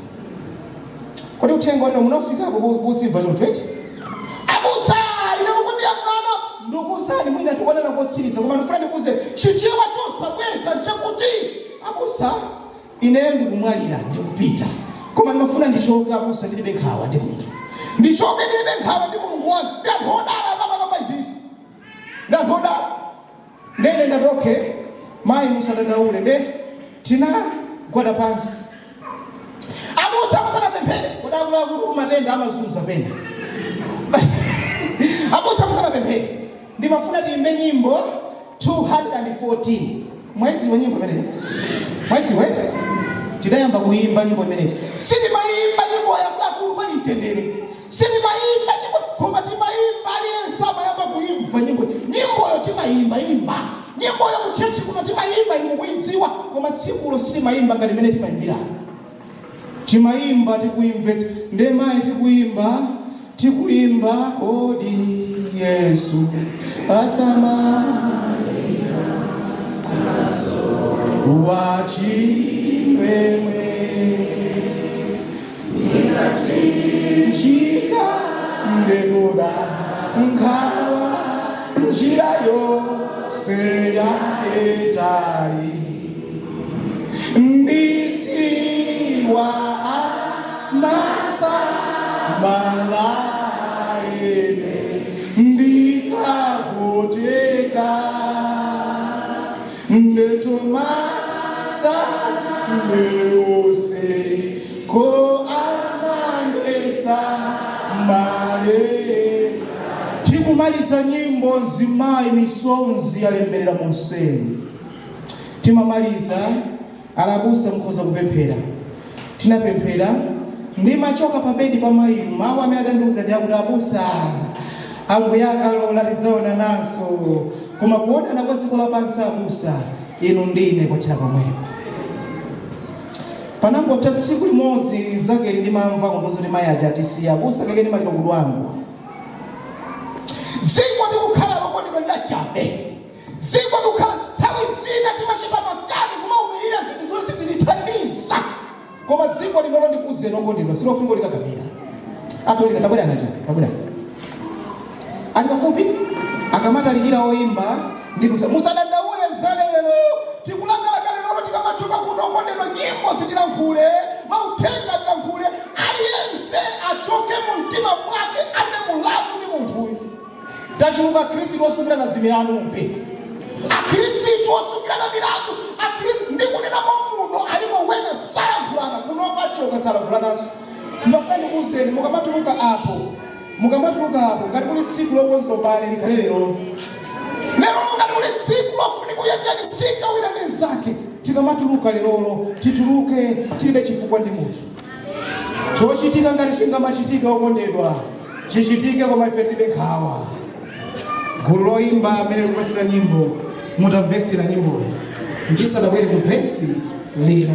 Kodi uthenga watero munafikapo pozimva choncho eti? Abusa, ine mukundiyang'ana, ndikuwuzani, mwina tikuonana kotsiriza, koma ndifuna ndikuwuzeni Chichewa chosabweza nchakuti abusa, ineyo ndikumwalira, ndikupita, koma ndimafuna ndichoke abusa ndilibe nkhawa ndi munthu, ndichoke ndilibe nkhawa ndi Mulungu wanga. Ndi anthu odala amakamba izizi, ndi anthu odala. Ndene ndati, "Okay mayi, musadandaule." Nde tinagwada pansi abusa musanapemphere. Kodi akuluakulu, matenda amazunza pena. Abusa musanapemphere, ndimafuna tiyimbe nyimbo 214. Mwayidziwa nyimbo imeneyi? Mwayidziwa eti? Tidayamba kuyimba nyimbo imeneyi. Sitimayimba nyimbo yakuluakulu pali mtendere, sitimayimba nyimbo, koma timayimba aliyense amayamba kuyimva nyimbo. Nyimboyo timayimba imba nyimboyo ku church kuno, timayimba, inu mukuyidziwa, koma tsikulo sitimayimba ngati imene timayimbirana. Timayimba tikuimvetsa. Nde mayi tikuyimba, tikuyimba, kodi Yesu asama wachimwemwe njika ndekuda nkhawa njira yonse yaitali ndidziwa amasamala ine ndikavutika ndetumasa ndeuse ko amandesa male. Tikumaliza nyimbo, nzimayi misonzi yalemberera monseni. Timamaliza, alabusa mukhoza kupemphera. Tinapemphera, ndimachoka pa bedi pa mayiyu, mawu amene adandiuza ndi akuti, "Abusa, Ambuye akalola tidzaona nanso." Koma kuonana kwa dziko lapansi, abusa, inu ndine kwathera pamwepo. Panangotha tsiku limodzi zakeli ndimamva kundiuza kuti mayi aja atisiya. Abusa kake ndimaliro kudwangu. Dziko tikukhala lokondedwa ndi chabe. Dziko tikukhala, nthawi zina timachita makani kumaumirira zinthu zoti sizitithandiza, koma dziko linolo, ndikuuzeni okondedwa, silofunika likakamira. Atolika tabwerani, acha tabwerani, ali pafupi akamatalikira oyimba ndikuza. Musadandaule za lero, tikulakalaka lero tikamachoka kuno okondedwa, nyimbo zitilankhule, mauthenga tilankhule, aliyense achoke mu mtima mwake alibe mulandu ndi munthuyu. Tachuluka akhristu osungirana dzimilandu mumpingo, akhristu osungirana milandu, akhristu ndikunenamo muno alimo wene salankhulana kuno, kachoka salankhulanaso. Ndimafuna ndikuwuzeni, mukamatuluka apo, mukamatuluka apo, ngati kuli tsiku lokonza ubale likhale lero. Lero ngati kuli tsiku lofunika kuyanjanitsika wina ndi mnzake, tikamatuluka lerolo tituluke tilibe chifukwa ndi munthu. Chochitika ngati chingamachitika okondedwa, chichitike, koma ife tilibe nkhawa. Gulu loyimba amene likupasira nyimbo, mutamvetsera nyimboyi ndisadabwere ku vesi lina.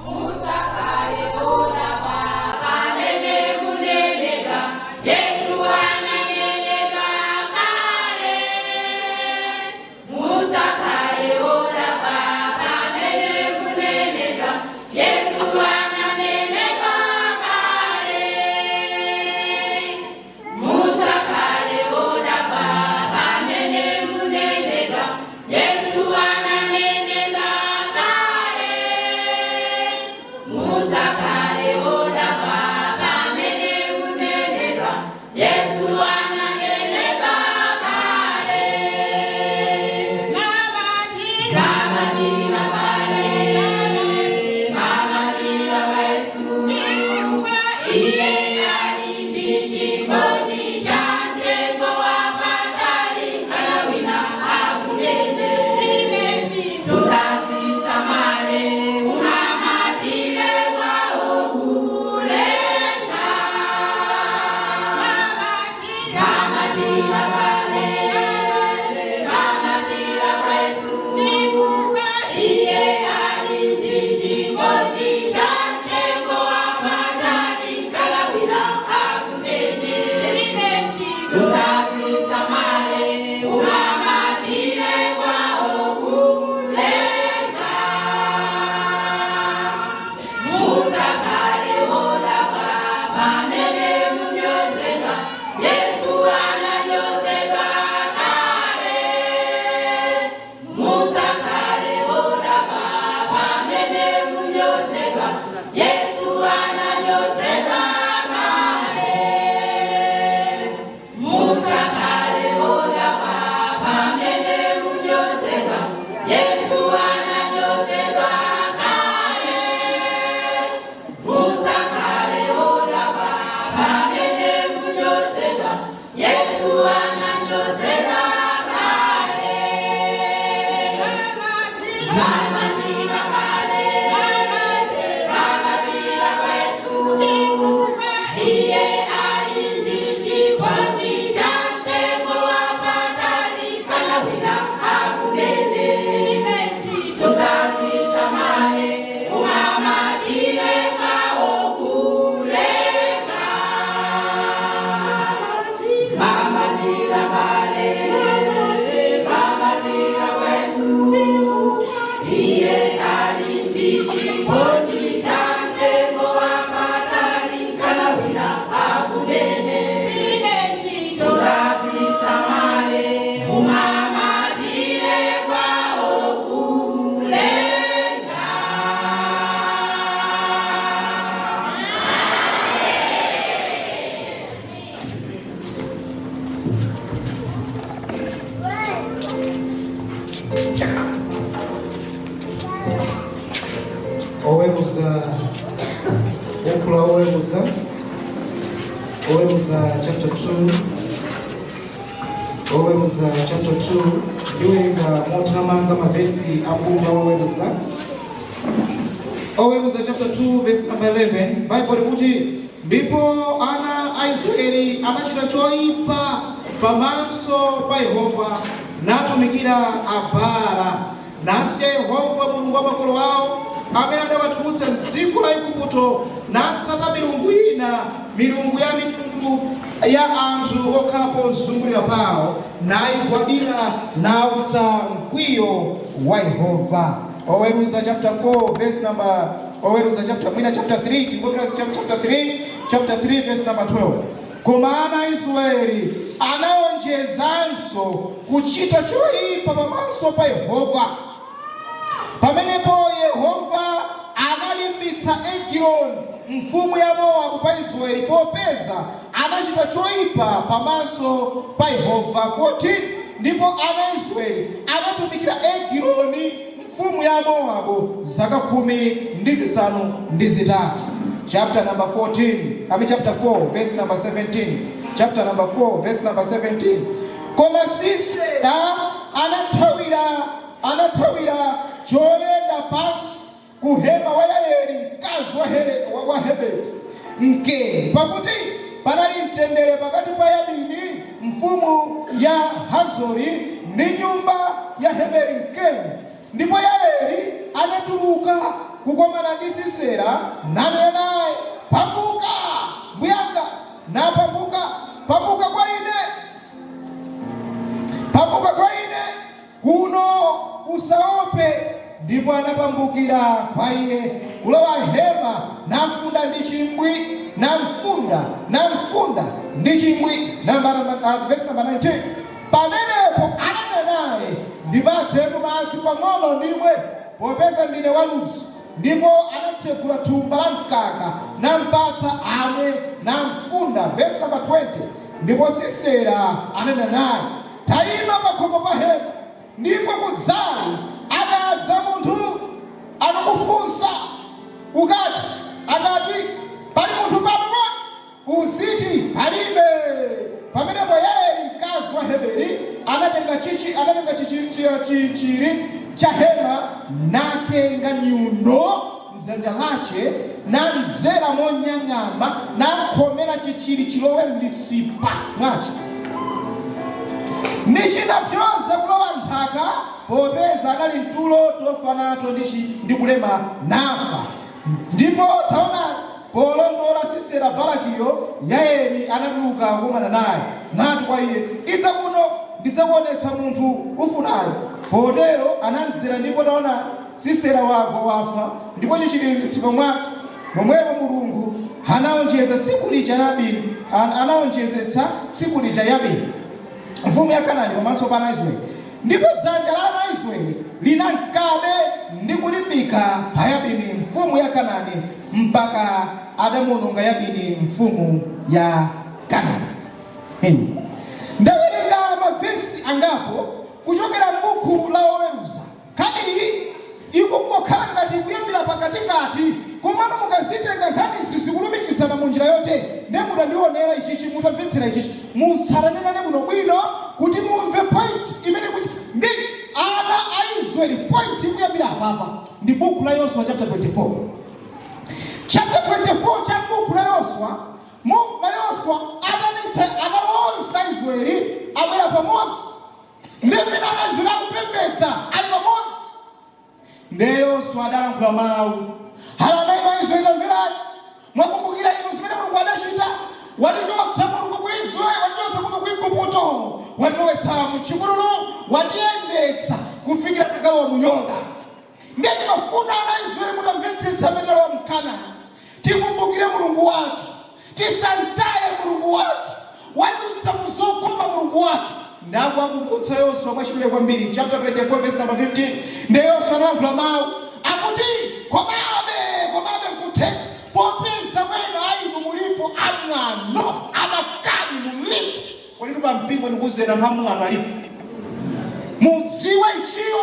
Musakhale odabwa pamene munenedwa, Yesu ananenedwa kale. Musakhale odabwa pamene munenedwa, Yesu ananenedwa kale. Musakhale odabwa pamene munenedwa, Yesu ananenedwa kale. Musakhale odabwa pamene munenedwa, Yesu ananenedwa kale. Mamatira kale, mamatira Yesu, iye ali ndi chikondi cha mtengo wapatali, kana wina akunene usasisamale, umamatire kwawo kulenga. Mamatira kale, mamatira Yesu, iye ali ndi chikondi cha mtengo wapatali, kana wina akunene usasisamale, umamatire kwawo kulenga. Musakhale odabwa pamene munyozedwa, Yesu ananyozedwa kale. Musakhale odabwa pamene munyozedwa, Yesu ananyozedwa kale. Musakhale odabwa pamene munyozedwa, Yesu ananyozedwa kale. Musakhale odabwa pamene munyozedwa, Yesu ananyozedwa kale. Mamatira kale, mamatira Yesu, iye ali ndi chikondi cha mtengo wapatali, kana wina akunene. Oweruza, buku la Oweruza, Oweruza chapter 2, Oweruza chapter 2. Ndiwerenga mothamanga mavesi a buku la Oweruza. Oweruza chapter 2 verse number 11, Bible likuti, "Ndipo ana a Israeli anachita choyipa pamaso pa Yehova, natumikira Abaala, nasiya Yehova Mulungu wa makolo awo, amene adawatulutsa mdziko la Igupto, natsata milungu ina, milungu ya mitundu ya anthu okhala pozungulira pawo, nayigwadira, nautsa mkwiyo wa Yehova." Oweruza chapter 4 verse number, Oweruza chapter, mwina chapter 3, tingopita chapter 3, chapter 3 verse number 12. "Koma ana a Israeli anaonjezanso kuchita choyipa pamaso pa Yehova. Pamenepo Yehova analimbitsa Egiloni mfumu ya Mowabu pa Israeli, popeza anachita choyipa pamaso pa Yehova." 14 "Ndipo ana a Israeli anatumikira Egiloni mfumu ya Mowabu zaka 18. Chapter number 14, I mean chapter 4 verse number 17, chapter number 4 verse number 17. "Koma Sisera anathawira choyenda pansi ku hema wa Yaeli mkazi wa Heberi Mkeni, pakuti panali mtendere pakati pa Yabini mfumu ya Hazori ndi nyumba ya Heberi Mkeni. Ndipo Yaeli anatuluka kukomana ndi Sisera, nanena naye, 'Pambuka, mbuyanga, napambuka, pambuka kwa ine, pambuka kwa ine kuno, usaope.' Ndipo anapambukira kwa iye kulowa hema, namfunda ndi chimbwi, namfunda ndi chimbwi." Verse number 19. "Pamenepo ananena naye, 'Ndipatsetu madzi pang'ono ndimwe, popeza ndine waludzu.' Ndipo anatsegula thumba la mkaka, nampatsa amwe, namfunda." Verse number 20. "Ndipo Sisera ananena naye, 'Tayima pakhomo pa hema, ndipo kudzali akadza munthu akakufunsa ukati, akati, "Pali munthu pano kodi?" uziti, 'Palibe.' Pamenepo Yaeli mkazi wa Heberi anatenga chichiri cha hema, natenga nyundo mdzanja lache, namdzera monyang'ama, namkhomera chichiri chilowe mlitsipa mwache, nichinapyoza kulowa nthaka, popeza anali mtulo tofa nato ndi kulema, nafa. Ndipo taonani, polondola Sisera Barakiyo, Yaeli anatuluka kukumana naye, nati kwa iye, 'Idza kuno, ndidzakuonetsa munthu ufunayo.' Potero anamdzera, ndipo taona, Sisera wagwa wafa, ndipo chichiri mlitsipa mwake. Momwemo Mulungu anaonjeza tsiku lija Yabini, anaonjezetsa tsiku lija Yabini mfumu ya Kanaani pamaso pa ana Israeli. Ndipo dzanja la ana a Israeli linankabe ndi kulimbika pa Yabini mfumu ya Kanaani, mpaka adamuononga Yabini mfumu ya Kanaani." Ndawerenga mavesi angapo kuchokera m'buku la Oweruza. Nkhani ikungokhala ngati ikuyambira pakatikati, komano mukazitenga nkhanizi zikulumikizana mu njira yote. Ne mutandionera ichichi, mutamvetsera ichichi, mutsatanenane bwino bwino kuti mumve point imene kuti ndi ana a Israeli. Point ikuyambira apapa ndi buku la Yoswa chapter 24, chapter 24 cha buku la Yoswa. Mu la Yoswa atanitsa ana onse a Israeli, abwera pamodzi, ndi mmene ana Israeli akupembedza ali pamodzi, nde Yoswa adalankhula mawu ala, "Inu Aisraeli, tamverani. Mwakumbukira inu zimene Mulungu adachita. Watichotsa Mulungu ku Israeli, watichotsa kuno ku Igupto, watilowetsa mu chipululu, watiyendetsa kufikira takalowa mu Yorodani. Ndiye timafuna ana Israeli mutamvetsetsa amene talowa mKanani, tikumbukire Mulungu wathu, tisantaye Mulungu wathu, watidutsa muzokoma Mulungu wathu." Ndakuwakumbutsa Yoswa mwachidule kwambiri, chapter 24 verse number 15. Ndiye Yoswa analankhula mawu akuti, Komabe nkutheka, popeza mwena ainu mulipo amwano, amakani mulipo." Kodi pa mpingo ndikuzena anthu amwano alipo? Mudziwe ichiyo.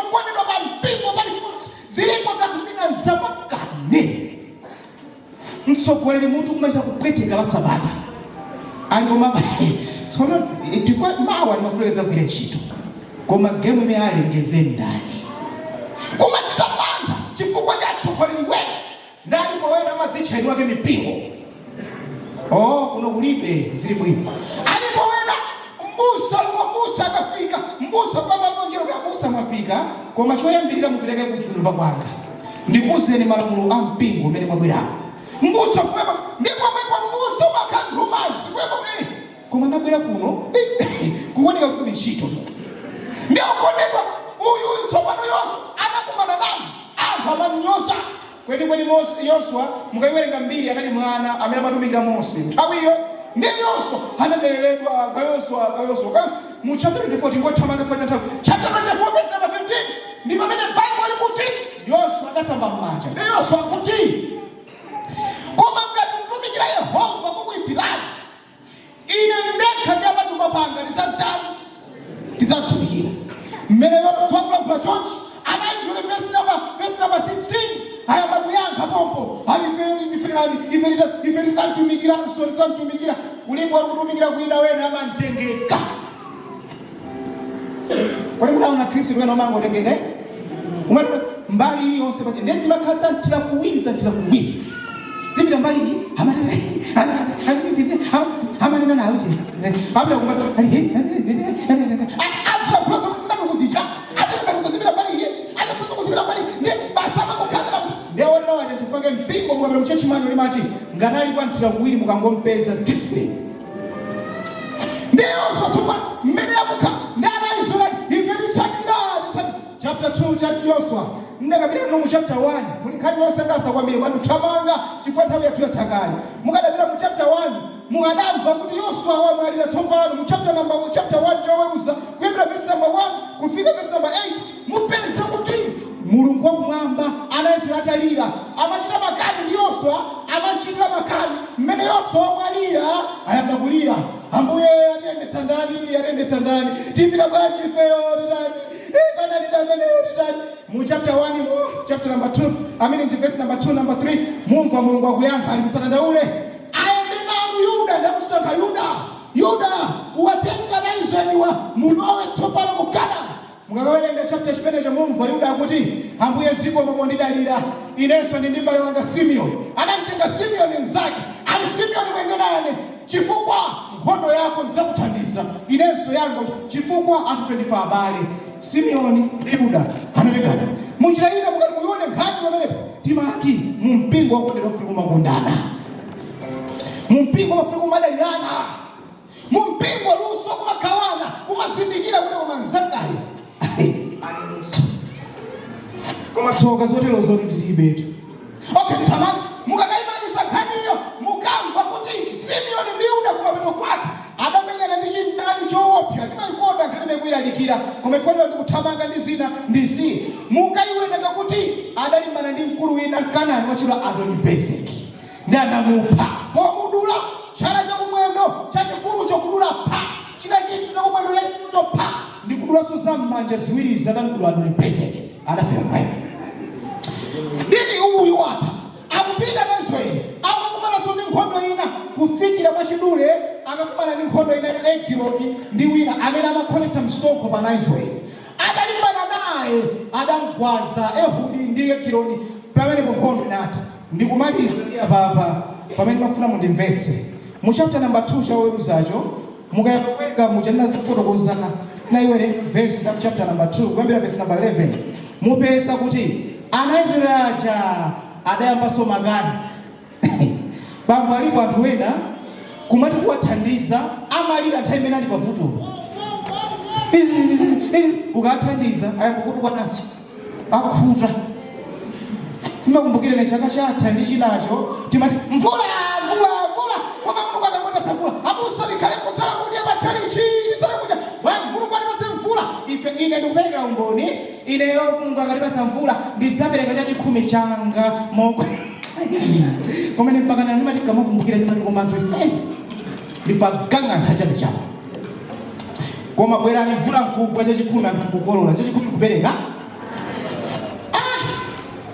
Mtsogoleri mutu kumachita kupweteka la Sabata ali, koma tsono tifwa mawa ndimafunika kugwira ntchito, koma game imene alengeze ndani? Kumachita mantha chifukwa cha atsogoleri wena. Ndani powena amadzitcha eni wake mipingo? Oh, kuno kulibe, zili bwino. Alipo wena mbusa aliko, mbusa akafika, mbusa pamakonjero kuti abusa mwafika, koma choyambirira mupereke kunyumba kwanga, ndikuzeni malamulo a mpingo umene mwabwerawo. Mbusa kuyamba ndikomwekwa, mbusa umakanthumazi kuyamba kunene, koma ndabwera kuno kuoneka kuti kuli ntchito tu. Ndiokondedwa, uyu tsopano Yoswa anakumana nazo, anthu amanyoza kwenikweni Mose. Yoswa, mukayiwerenga mbiri, anali mwana amene amatumikira Mose nthawiyo. Ndi Yoswa anadereredwa ka Yoswa ka Yoswa ka mu chapter 24. Tingothamanga fa nthawi. Chapter 24 verse number 15 ndi pamene Bible likuti Yoswa adasamba m'manja. Ndi Yoswa akuti, "Koma ngati mtumikira Yehova kukuyipirani, ine ndekha ndi apanyumba panga tidzatani? Tidzamtumikira." Mmene Yoswa akulankhula chonchi, anaizule verse number 16 ayamba kuyankha pompo ali, "Ife ndife ani? Ife tidzamtumikiranso, tidzamtumikira." Kulipo ali kutumikira kwina, wena amamtengeka. Kodi mudaona Khristu wena amangotengeka? Umati mbali iliyonse pachi ndiye zimakhala dzamthira kuwiri, dzamthira kuwiri, zipita mbali iyi, amanena nawe che apita kumati azilankhula zomwe zinatukuzicha, azitembenuza, zipita mbali iyi, azitsutsa kuzipita mbali, ndi basa amangokhala kuti ndiye waja. Chifukwa mpingo mukapita mchechi manu limati ngati ali kwa mthira kuwiri, mukangompeza, discipline. Ndiyonso tsopano mmene yakukha ndi ana Israeli, ife titsatira, titsatira. Chapter 2 cha Yoswa, ndakapita no mu chapter 1 muli nkhani yosangalatsa kwambiri. Kwanu thamanga chifukwa nthawi yathu yathakale. Mukadapita mu chapter 1 mukadamva kuti Yoswa wamwalira. Tsopano mu chapter 1 choweruza, kuyambira verse number 1 kufika verse number 8, mupeza kuti Mulungu wakumwamba, ana Israeli atalira, amachita makani ndi Yoswa, amachitira makani. Mmene Yoswa wamwalira, ayamba kulira, "Ambuye, atiyendetsa ndani? Atiyendetsa ndani? Tipita bwanji ifeyo? Titani? Kanani ndameneyo, titani?" Mu chapter 1 mo, chapter number 2, I mean, verse number 2, number 3, mumva Mulungu akuyankha ali, "Musadandaule, ayende nanu Yuda, ndamusankha Yuda. Yuda, uwatenga na Israeliwa, mulowe tsopano mu Kanani." Mukakawerenga chapter chimenecho mumva Yuda akuti, "Ambuye, zikomo mondidalira. Inenso ndi m'bale wanga Simeoni." Anamtenga Simeoni mnzake, ali, "Simeoni, mwende nane chifukwa nkhondo yako ndidzakuthandiza, inenso yanga, chifukwa anthu ndife abale." Simeoni ndi Yuda anatengana. Munjira ina mukati muione nkhani pamenepo, timati mu mpingo wakondedwa ufika kumakondana, mu mpingo wafika kumadalirana, mu mpingo luso kumagawana, kumazindikira kuti koma mzangayo ali luso. Koma tsoka zotero zoti tilibetu. Okay, thamanga mukakayimaliza nkhaniyo, mukamva kuti Simeoni ndi Yuda kumapeto kwake adamenyana ndi chindani choopsa. Timayikonda nkhani imekuyilalikira, koma ifanira ndi kuthamanga ndi zina ndisiye. Mukayiwerenga kuti adalimbana ndi mkulu wina Mkanani wachidwa Adoni-Bezeki, ndi anamupha pomudula chala chakumwendo chachikulu chokudula pa china chinthu chakumwendo chachikulu pa ndi kudulanso za mmanja ziwiri. Atamudula Adoni-Bezeki, adafera mwayi. Ndini uyu watha akupita na Israeli, akakumananso ndi nkhondo ina. Kufikira mwachidule akakumana ndi nkhondo ina ya Egiloni ndi wina amene amakhometsa msonkho pa ana Israeli. Atalimbana naye, adamgwaza Ehudi ndi Egiloni. Pamenepo nkhondo inatha. Ndikumaliza ndi apapa pamene mafuna mundimvetse. Mu chapter number 2 cha Oweruzacho, mukayamba kuwerenga muchanena zifotokozana naiwerenga verse la chapter number 2 kuyambira verse number 11, mupeza kuti ana Israeli aja adayambanso makani. Bambo, alipo anthu ena kumati kuwathandiza, amalira nthawi imene ali pavuto. Ukathandiza, ayamba kutukwananso, akhuta. Timakumbukire ne chaka chatha ndi chinacho, timati mvula, mvula, mvula, koma Mulungu akangotapsa mvula, abusa likhale kusala kudya pachalichi, tisale kudya bwanji? Mulungu atipatse mvula ife. Ine ndikupereka umboni, ineyo Mulungu akatipatsa mvula ndidzapereka chachikhumi changa moko kumene. Mpaka nani ndimati kamakumbukira, ndimati koma anthu ife ndife aganga, anthu achabe chabe. Koma bwerani mvula nkugwa, chachikhumi anthu nkukolola, chachikhumi kupereka,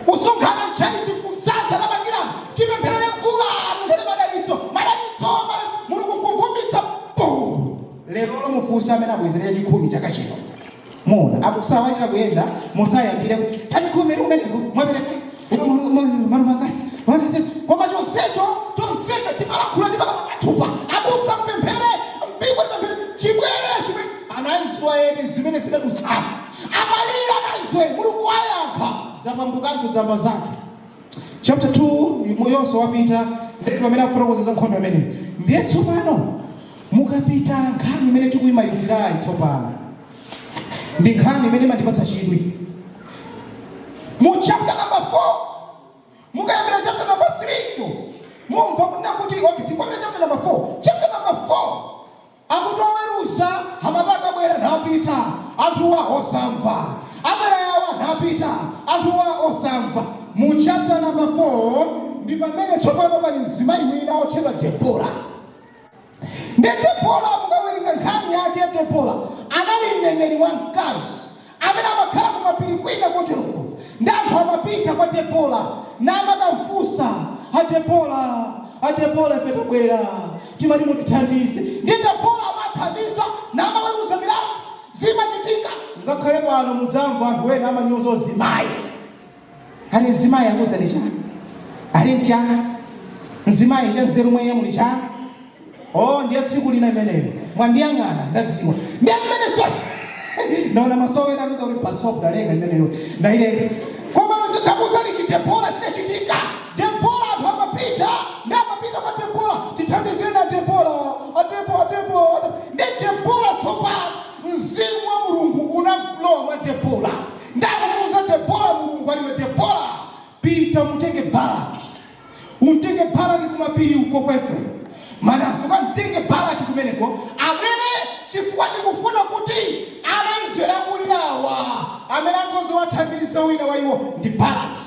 usonkhana mchalichi kudzaza namangirano, tipempherere mvula. Mufunsa amene abwezere chachikhumi chaka chino, muona abusawa achita kuyenda musayambire chachikhumi kumeneko mwapereka malumanga, koma chonsecho chonsecho timalankhula ndi pakamwa pathupa. Abusa mpemphere, mpingo tipemphere, chibwere chibwere. Ana Israeli zimene zidadutsamo, amalira ana Israeli, Mulungu ayankha, zapambukanso dzamba zake. Chapter 2 yonse wapita ndi pamene afotokoza za nkhondo imeneyi. Ndiye tsopano mukapita nkhani imene tikuyimalizirayi tsopano ndi nkhani imene imandipatsa chidwi mu chapter number 4. Mukayambira chapter number 3 cho mumva kunena kuti, okay, tikwambira chapter number 4. Chapter number 4 akuti oweruza amataka bwera napita, anthuwa osamva, abwera yawa napita, anthuwa osamva. Mu chapter number 4 ndi pamene tsopano pali mzimayi wina otchedwa Debora. Ndi Debora, mukawerenga nkhani yake ya Debora, anali mneneri wa mkazi amene amakhala kumapiri kwina koteroko, ndi anthu amapita kwa Debora namakamfunsa, "A Debora, a Debora, ife tabwera, timati mutithandize." Ndi Debora amathandiza namaweruza milandu, zimachitika. Ngakhale pano mudzamva anthu ena amanyoza ozimayi, ali mzimayi akuzani cha ali ncha mzimayi cha nzeru mwenye muli cha. Oh, ndiye tsiku lina imeneyo mwandiyang'ana, ndadziwa ndiye mmene tso ndaona maso ena anuza kuti pasop ndalenga imeneyo ndaileka. Koma ndakuuzani chidebora chidachitika. Debora, anthu amapita ndi amapita kwa Debora, "Tithandizeni a Debora, aDebo, aDebo." Ndi Debora tsopano mzimu wa Mulungu unalowa mwa Debora, ndakumuuza Debora, Mulungu aliwe, "Debora, pita mutenge Baraki, umtenge Baraki kumapiri uko kwa Efraimu, Manase, ukamtenge Baraki kumeneko abwere, chifukwa ndikufuna kuti ana Israeli akulirawa amene angozowathandiza wina wa iwo ndi Baraki."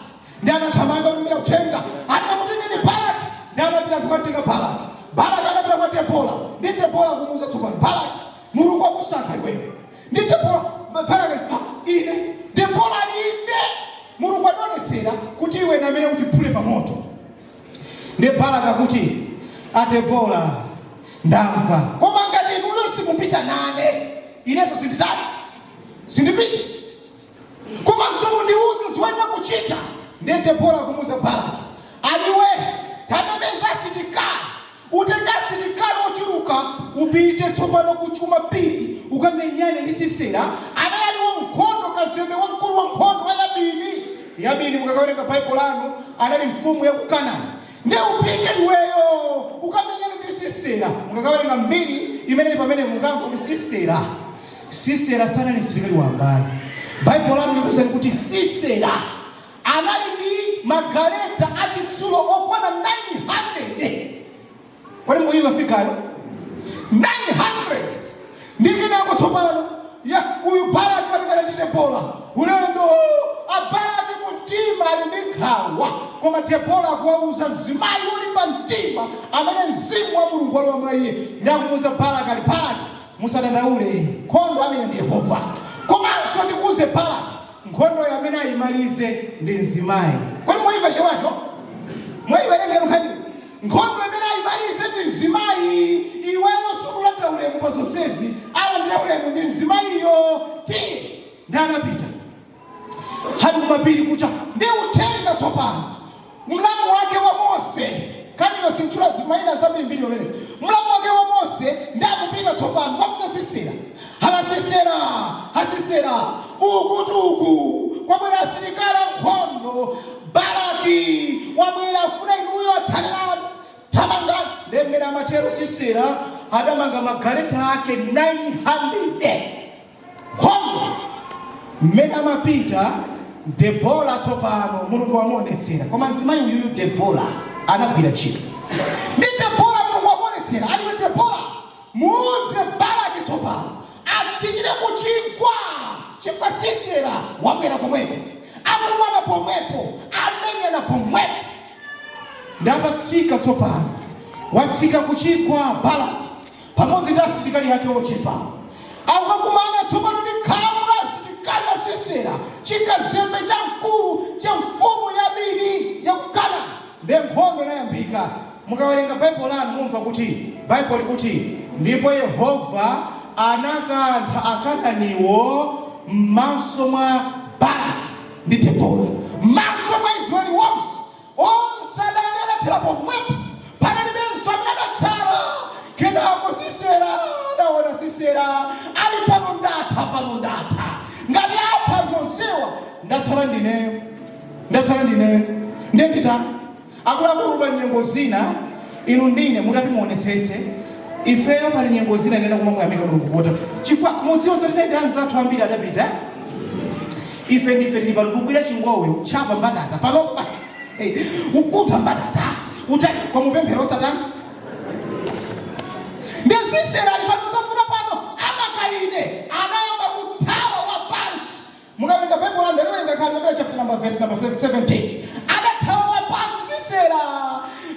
Ndi anathamanga kutumira uthenga, "Atikamutengeni Baraki." Ndi anapita kukamtenga Baraki. Baraki anapita kwa Debora, ndi Debora kumuuza tsopano Baraki, "Mulungu akusankha iweyo." Ndi Debora, Baraki, "Ah, ine?" Debora ali, "Ine Mulungu adionetsera kuti iwe ndi amene utiphule pa moto." Ndi Baraki akuti, "Adebora, ndamva, koma ngati inuyo simupita nane, inenso sinditani, sindipita. Komanso mundiuze ziyenera kuchita." Ndiye Debora kumuuza Baraki, "Aliwe, tamemeza asilikali, utenga asilikali ochuluka, upite tsopano kuchuma piri ukamenyane ndi Sisera amene ali wankhondo, kazembe wamkulu wankhondo wa Yabini." Yabini, mukakawerenga Baibulo lanu, anali mfumu ya ku Kanaani. "Ndi upite iweyo ukamenyane ndi Sisera." Mukakawerenga mbiri imene ili pamene, mukamva kuti Sisera sanali msilikali wambayi. Baibulo lanu likuuzani kuti Sisera anali ndi magaleta achitsulo okwana 900. Kodi muyiva fikayo 900? Ndi kenako tsopano ya uyu Baraki watikala ndi Debora ulendo. Abaraki mumtima ali ndi nkhawa, koma Debora akuwauza, mzimayi wolimba mtima amene mzimu wa Mulungu walowa mwa iye, ndi akumuuza Baraki ali, "Baraki, musadandaule, nkhondo amene ndi Yehova. Komanso ndikuuze Baraki, nkhondo amene ayimalize ndi mzimayi." Kodi muimva chewacho? Mwayiwerengera nkhani? Nkhondo imene ayimalize ndi mzimayi. Iweyo sukulandira ulemu pa zonsezi, alandira ulemu ndi mzimayiyo. Tiye. Ndi anapita hali kumapiri kucha ndi uthenga tsopano. Mlamu wake wa Mose, kaniyo sintchula mayina zambirimbiri pamene, mlamu wake wa Mose, ndi akupita tsopano kwamuza Sisera, "Hala Sisera, hasisera, ukuti uku kwabwera asilikali ankhondo, Baraki wabwera, afuna inuyo athane nanu, thamangani." Ndi mmene amatero, Sisera adamanga magaleta ake 900, nkhondo. Mmene amapita Debora tsopano Mulungu wamuonetsera, koma mzimayi uyuyu Debora anagwira ntchito. Ndi Debora Mulungu wamuonetsera, aliwe Debora, muuze Baraki tsopano atsikire kuchigwa, chifukwa Sisera wabwera komweko, akumana pomwepo, amenyana pomwepo. Ndatatsika tsopano, watsika kuchigwa Baraki pamodzi ndi asilikali ake ochepa, akukakumana tsopano ndi khamu la asilikali la Sisera, chikazembe cha mkulu cha mfumu Yabini ya ku Kanaani. Ndiye nkhondo inayambika. Mukawerenga Baibulo lanu mumva kuti Baibulo likuti, "Ndipo Yehova Anakantha Akananiwo m'maso mwa Baraki ndi Debora, m'maso mwa Israeli wonse. Onse adani adathera pomwepo, panalibenso amene adatsala. Kenako Sisera adaona, Sisera ali pano, ndatha pano, ndatha. Ngati apha anthu onsewa, ndatsala ndineyo, ndatsala ndineyo, ndiye nditani? Akuluakulu, pa nyengo zina inu ndine mutati muonetsetse, ifeyo pali nyengo zina inena kumamuyamika Mulungu kota chifukwa mudziwa zoti ndi anzathu ambiri adapita, ife ndife tili pano tikugwira chingowe, uchapa mbatata panopo, ukuntha mbatata utani kwa mupemphero satani. Ndi Sisera ali pano, dzafuna pano amakaine anayamba kuthawa wapansi. Mukawerenga Baibulo lanu, ndaliwerenga khali kapena chapter number, verse number 17, adathawa wapansi Sisera.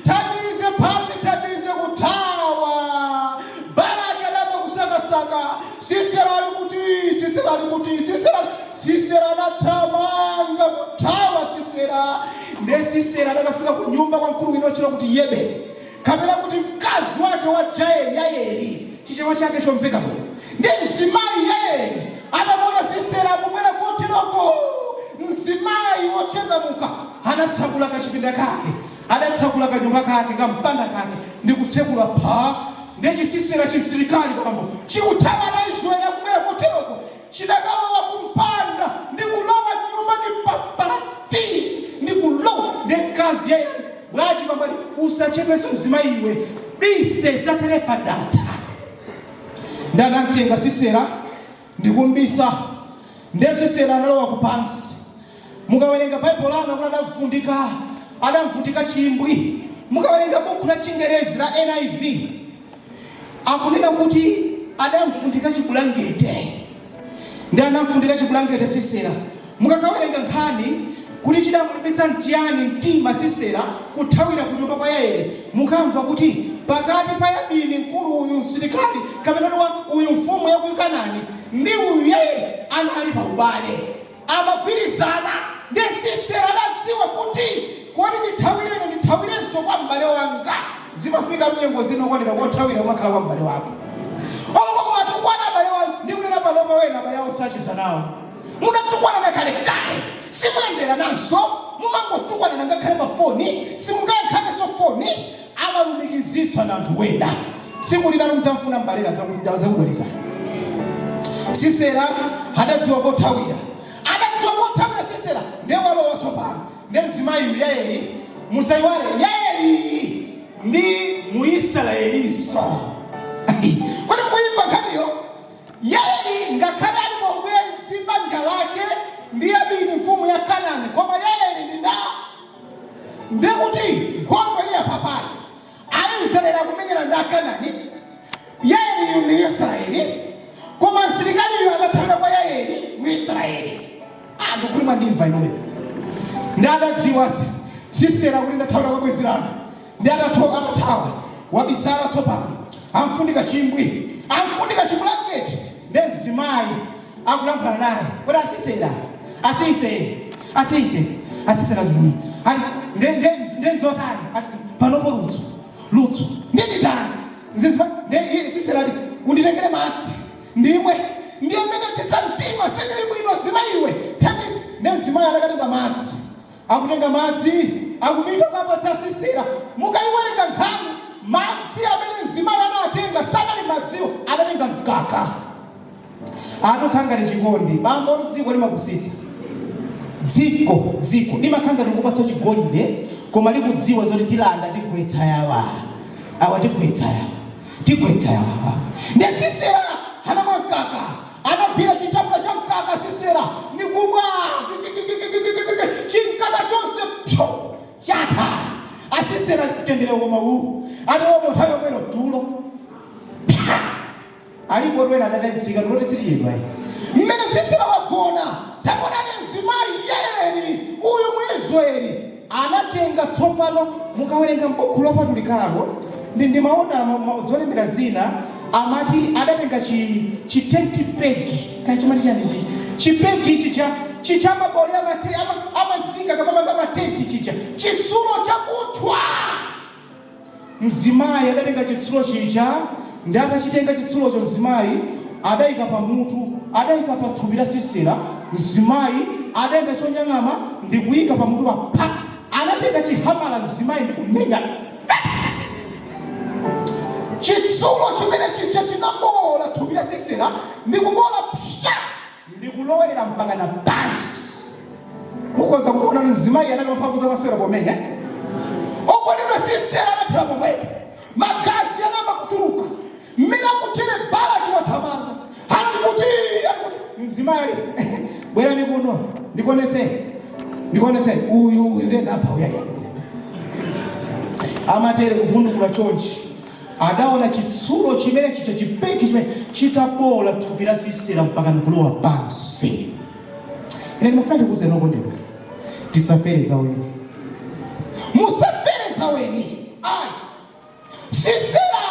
Thandize phansi, thandize kuthawa. Baraki adayamba kusakasaka, Sisera ali kuti? Sisera ali kuti? Sisera, Sisera anathamanga kuthawa Sisera. Ndiye Sisera adakafika ku nyumba kwa mkulu wina ochira kuti Yeberi, kapena kuti mkazi wake wa Jaeli, Yaeli, chichewa chake chomveka bwino. Ndi mzimayi Yaeli adamuona Sisera akubwera koteroko, mzimayi wochangamuka anatsekula kachipinda kake, adatsekula kanyumba kake, kampanda kake, ndi kutsekula pha. Ndiye chisisera chisilikali, bambo, chikuthawa na Israeli akubwera koteroko, chidakalowa kumpanda ndi kulowa nyumba ndi papati ndi kulowa. Ndi mkazi Yaeli bwachi pambali, usachedwenso mzimayi iwe, bise dzatere padatha. Ndi anamtenga Sisera ndikumbisa. Ndiye Sisera analowa kupansi. Mukawerenga Baibulo lanu, akuti adavundika, adamvundika chimbwi. Mukawerenga buku la Chingerezi la NIV, akunena kuti adamvundika chibulangete. Ndi anamvundika chibulangete Sisera. Mukakawerenga nkhani kuti chidamulimbitsa mchiyani mtima Sisera kuthawira ku nyumba kwa Yaeli, mukamva kuti pakati pa Yabini mkulu uyu msilikali, kapena kuti uyu mfumu ya ku Kanani, ndi uyu Yaeli anali pa ubale, amagwirizana. Ndi Sisera adadziwa kuti kodi ndithawire ine, ndithawirenso kwa m'bale wanga. Zimafika mnyengo zino kwanira kothawira kumakhala kwa m'bale wako, oloko mwatukwana abale wanu. Ndikunena panopa, wena abale awo sacheza nawo. Mudatukwanana kalekale, simuyendera nanso, mumangotukwanana ngakhale pa foni, simungayankhanenso foni. Amalumikizitsa na anthu wena. Tsiku linalo mudzamfuna m'balera, adzakudwalizani. Sisera adadziwa kothawira, adadziwa kothawira Sisera. Ndiye walowa tsopano. Ndiye mzimayiyu Yaeli, musayiwale Yaeli ndi Muisraelinso. Kodi mukuimva nkhaniyo? Yaeli ngakhale ali pa ubwenzi banja lake ndi Yabini mfumu ya Kanani, koma Yaeli ndi nda. Ndekuti nkhondo ili yapapayi, Aisraeli akumenyana ndi Akanani, Yaeliyu ndi Israeli, koma msilikaliyu adathawira kwa Yaeli Muisraeli. Ah, ndikukhulupirira ndimva inuyo. Ndi adadziwa Sisera kuti ndathawira kwa bwenzi langa. Ndi atathawa, wabisala tsopano, amfundika chimbwi, amfundika chibulangeti. Ndi mzimayi akulankhula naye kuti, "Asisera, asise, asise, asisera," ali nde nzotani? Ati, "Panopo ludzu, ludzu, ndinditani?" Nzizima nde Sisera ati, "Unditengere madzi ndimwe." Ndiye mmene tsitsa mtima, sindili bwino, zimayiwe, thandiza. Nde mzimayi adakatenga madzi, akutenga madzi, akupita kukapatsa Sisera. Mukayiwerenga nkhani, madzi amene mzimayi anawatenga sanali madziwo, adatenga mkaka. Atukha ngati chikondi, bambo. Dziko limakusitsa, dziko, dziko limakhala ngati likupatsa chigolide, koma likudziwa zoti tilanda, tigwetsa yawa, awa tigwetsa yawa, tigwetsa yawa. Ndi Sisera anamwa mkaka, anagwira chitapula cha mkaka Sisera nikumwa chimkaka chonse, pyo, chatha. Asisera mtendere koma uwu atiwomo nthawi yomwero tulo alipo. Twena adadalitsika tuloti sitichedwa mmene Sisera wagona. Tamonani mzimayi Yaeli uyu Muisraeli anatenga tsopano. Mukawerenga m'buku lopatulikalo, ndi ndimaona zolembera zina amati adatenga chi tent peg, kaya chimati chani chichi, chipegi ichi cha chichamabolera amazinga kamamanga matenti chija, chitsulo chakuthwa. Mzimayi adatenga chitsulo chija. Ndi atachitenga chitsulocho mzimayi Adayika pa mutu, adayika pa thupi la Sisera. Mzimayi adatenga chonyang'ama ndi kuyika pa mutu pa pha. Anatenga chihamala mzimayi ndi kumenya chitsulo chimene chija, chinabola thupi la Sisera ndi kubola pya ndi kulowerera mpaka na pansi. Mukhoza kuona mzimayi anali mphamvu zamasewera pomenya. Okondedwa, Sisera anathera pomwepo, magazi anayamba kutuluka. Mmene akutere, Baraki wathamanga, ali kuti, ali kuti mzimayi ali, "Bwerani kuno ndikuonetseni, ndikuonetseni uyu, uyu ndendapha uyu." Ali amatere kuvundukula chonchi, adaona chitsulo chimene chicha, chipeki chimene chitabola thupi la Sisera mpaka nikulowa pansi. Ine ndimafuna ndikuwuzeni okondedwa, tisafere zaweni, musafere zaweni ayi. Sisera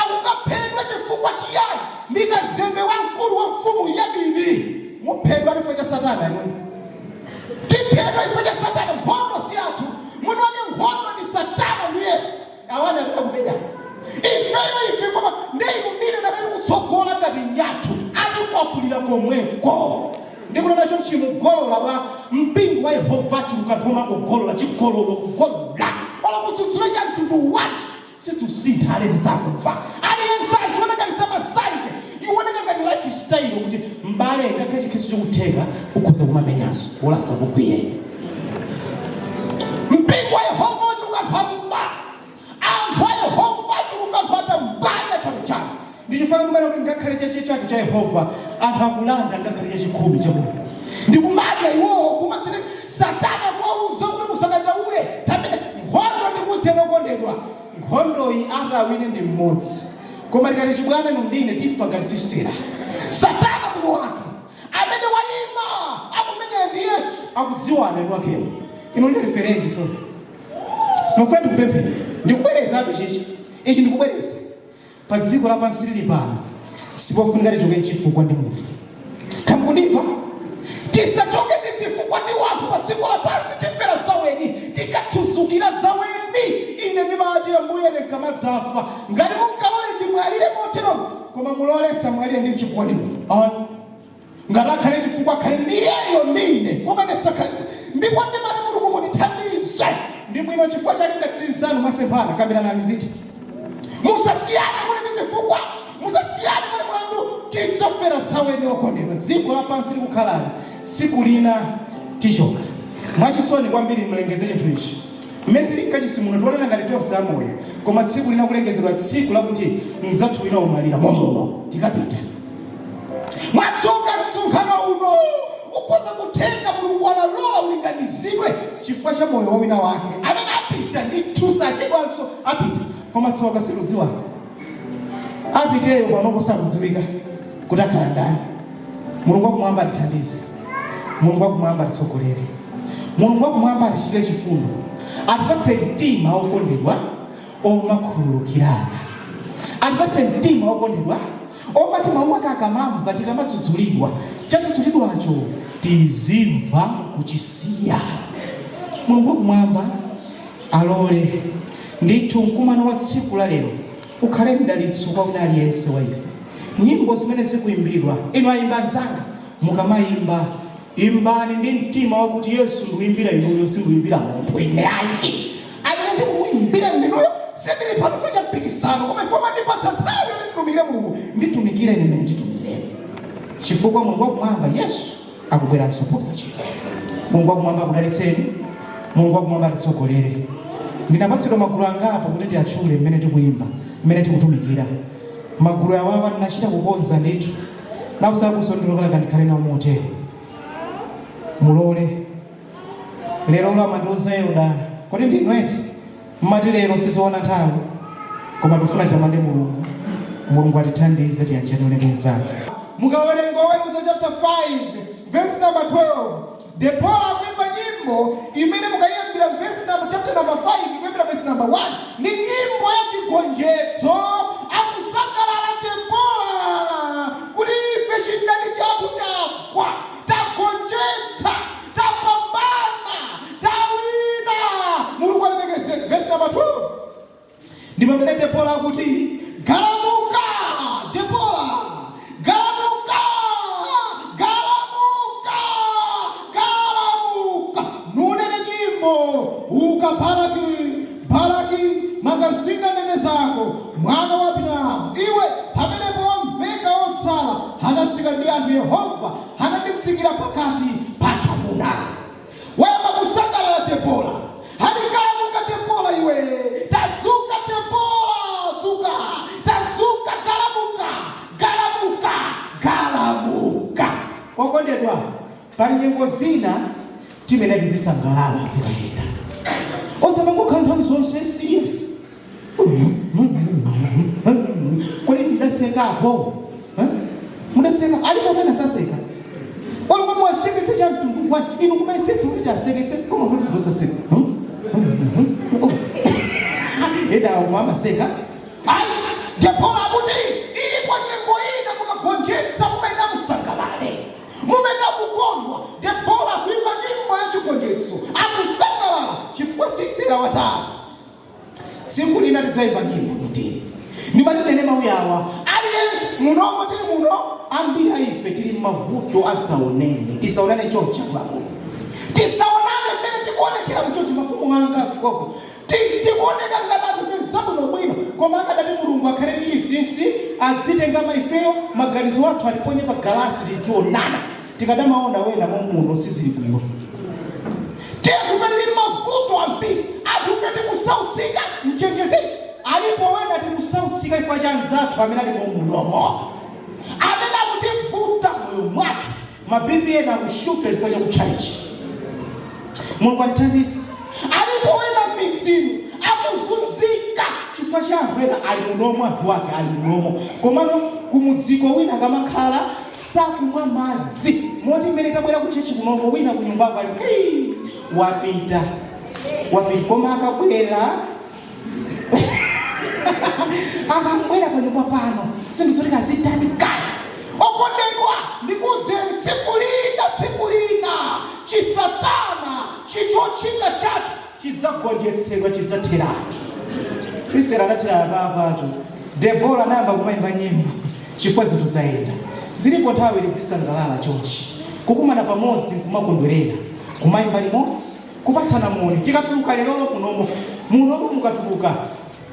akukaphedwa chifukwa chiyani? Ndi kazembe wamkulu wa mfumu Yabini. Muphedwa chifukwa cha Satana imwe, tiphedwa chifukwa cha Satana. Nkhondo si yathu, mwini wake nkhondo ndi Satana ndi Yesu. Awana akuda kumenya ifeyo ife, koma ndeiku ndine ndamene kutsogola ngati nyathu atikwapulira komweko. Ndikunena chonchi, mugolola bwa mpingo wa Yehova chuluka anthu omangogolola, chigololo, kugolola ola kudzudzula cha mtundu wachi situsintha. Alezi sakumva, aliyense azioneka ngati zamasanje, iwoneka ngati lifestyle kuti mbale ngakhale chikhristu chikutheka, ukhoza kumamenyanso wolasa kugwire. Mpingo wa Yehova wachuluka anthu akuba, anthu a Yehova achuluka anthu atambali achabechabe. Ndichifukwa ndimana kuti ngakhale chache chake cha Yehova anthu akulanda, ngakhale chachikhumi cha Mulungu ndikumadya iwowo kumatsire. Satana kuwauza kuti musadandaule, tamene nkhondo. Ndikuwuzeni okondedwa, nkhondoyi atawine ndi mmodzi, koma tikati chibwana nundine tifa ngati Sisera. Satana mwini wake amene wayima akumenyana ndi Yesu akudziwana enu akewo. Inu ndine referenji tsono nofuna ndikupemphera, ndikubwerezatu chichi ichi, ndikubwereza: pa dziko lapansi lili pano sipofunika tichoke chifukwa ndi munthu. Kamukundimva? Tisachoke ndi chifukwa ndi wanthu pa dziko lapansi. Tifera zaweni, tikathuzukira zaweni. Ine ndimati, Ambuye, ine nkamadzafa, ngati munkalole ndimwalire motero, koma mulole samwalire ndi chifukwa ndi munthu. Ayi, ngati akhale chifukwa, akhale ndiyeyo ndine, koma ine sakhale chifukwa. Ndipo ndimati, Mulungu mundithandize. Ndi bwino chifukwa chake ngati ndi nzanu mwasevana, kambiranani ziti. Musasiyane muli ndi chifukwa, musasiyane muli mulandu. Tidzafera zaweni okondedwa. Dziko lapansi likukhalani, tsiku lina tichoka. Mwachisoni kwambiri mlengeze chinthu ichi: mmene tili mkachisimuno tionana ngati tonse amoyo, koma tsiku lina kulengezedwa tsiku lakuti mzathu wina umwalira momuno, tikapita. Mwatsoka, msonkhano uno ukhoza kutenga Mulungu analola ulinganizidwe chifukwa cha moyo wa wina wake amene apita ndithu, sachedwanso apita. Koma tsoka situdziwana apiteyo, panopo sakudziwika kuti akhala ndani. Mulungu wakumwamba atithandize, Mulungu wakumwamba atitsogolere, Mulungu wakumwamba atichitire chifundo, atipatse mtima wokondedwa omakhululukirana, atipatse mtima wokondedwa omati mawu ake akamamva, tikamadzudzulidwa, chadzudzulidwacho tizimva kuchisiya. Mulungu wakumwamba alole ndithu mkumano wa tsiku la lero ukhale mdalitso kwa wina aliyense wa ife. Nyimbo zimene zikuimbidwa, inu ayimba anzanga, mukamayimba imbani ndi mtima wakuti Yesu ndikuyimbira inuyo, sindikuyimbira munthu ine ayi. Amene ndikumuyimbira ndinuyo. Sindili pano chifukwa cha mpikisano, koma ifo mandipatsa nthawi yoti nditumikire Mulungu, nditumikire ine mmene nditumikireni, chifukwa Mulungu wakumwamba, Yesu akubweranso posachedwa. Mulungu wakumwamba akudalitseni, Mulungu wakumwamba atitsogolere. Ndinapatsidwa magulu angapo kuti tiatchule mmene tikuyimba, mmene tikutumikira. Magulu awawa ndinachita kukonza ndithu, nausakuso ndilokalaga ndikhale nawo motero. Mulole lero lamandiuza Yuda kodi ndinweti mmati lero siziona nthawi, koma tifuna titamande Mulungu. Mulungu atithandize, tiyanjane ndi mnzake. Mukawerenga Oweruza chapter 5 verse number 12, Debora akuimba nyimbo imene mukayiyambira verse number, chapter number 5, kuyambira verse number 1, ndi nyimbo ya chigonjetso. Akusangalala Debora kuti ife chidani chathu chagwa, tagonjetsa, tapambana, tawina. Mulungu alemekezeke. Verse number 12 ndi pamene Debora akuti, "Galamuka Debora, galamuka." Uka Baraki, Baraki, manga msinga ndende zako, mwana wa Abinoamu iwe. Pamenepo wamveka otsala anatsika ndi anthu, Yehova ananditsikira pakati pa chamuna. Wayamba kusangalala Debora. Halikalamuka Debora iwe, tadzuka Debora, dzuka, tadzuka, galamuka, galamuka, galamuka. Okondedwa, pali nyengo zina timene tizisangalala zikayenda, osamangokhala nthawi zonse serious. Kodi mudasekapo? Mudaseka? Alipo amene asaseka? Olomwe muwaseketse cha mtundu wani? Inu kumayesetsa kuti aseketse, koma kuti ndosaseka eda amaseka. Ayi, Debora akuti ilipo nyengo ina mukagonjetsa mumene musangalale, mumene mukondwa. Debora akuimba nyimbo ya chigonjetso, akusangalala chifukwa Sisera watali. Tsiku lina tidzayimba nyimbo. Ndini ndimatinene mawu awa, aliyense munomo, tili muno ambiri a ife tili m'mavuto adzaonene. Tisaonane chonchi, akuluakulu, tisaonane mmene tikuonekera muchonchi. Mafumu anga gogo, tikuoneka ngati anthu ife zabwinobwino, koma akadati Mulungu akhale ndi chinsinsi, adzitenga maifeyo maganizo athu atiponye pa galasi tidzionana, tikadamaona wena momuno sizili bwino. Tiyathufe tili mavuto ambiri, anthufe tikusautsika. Mchenjezi alipo wena tikusautsika chifukwa cha anzathu amene ali momunomo, amene akutivuta moyo mwathu. Ma BP ena akushuta chifukwa cha kutchalichi. Mulungu atithandize. Alipo wena m'midzimu akuzunzika chifukwa cha anthu ena ali munomo, anthu ake ali munomo, komano kumudziko wina akamakhala sakumwa madzi, moti mmene tabwera ku church kunomo, wina kunyumbako ali "Kii, wapita, wapita." Koma akabwera panyumba pano sindizoti kazitani kaya. Okondedwa, ndikuwuzeni, tsiku lina, tsiku lina chisatana chichochinga chathu chidzagonjetsedwa, chidzatheratu. Sisera adathera apapacho. Debora anayamba kumayimba nyimbo chifukwa zinthu zayenda. Zilipo nthawi lidzisangalala chonchi, kukumana pamodzi, kumakondwerera, kumayimba limodzi, kupatsana moni. Tikatuluka lerolo munomo, munomo mukatuluka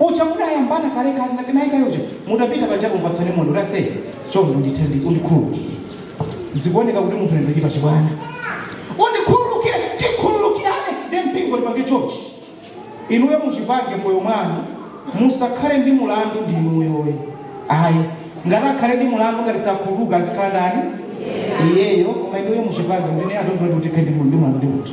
uja mudayambana kale kale naye kayoja, mutapita panjapo mupatsane moni kuti ase chonde undithandize, undikhululukire, zikuoneka kuti munthu nendochipa chibwana, undikhululukire, tikhululukirane. Ndi mpingo tipange chonchi. Inuyo muchipange moyo mwanu, musakhale ndi mulandu ndi inuyoyo ayi. Ngati akhale ndi mulandu, ngati sakhululuka, azikhala ndani? Iyeyo. Koma inuyo muchipange ndine atondoti kuti khale ndi mulandu ndi munthu,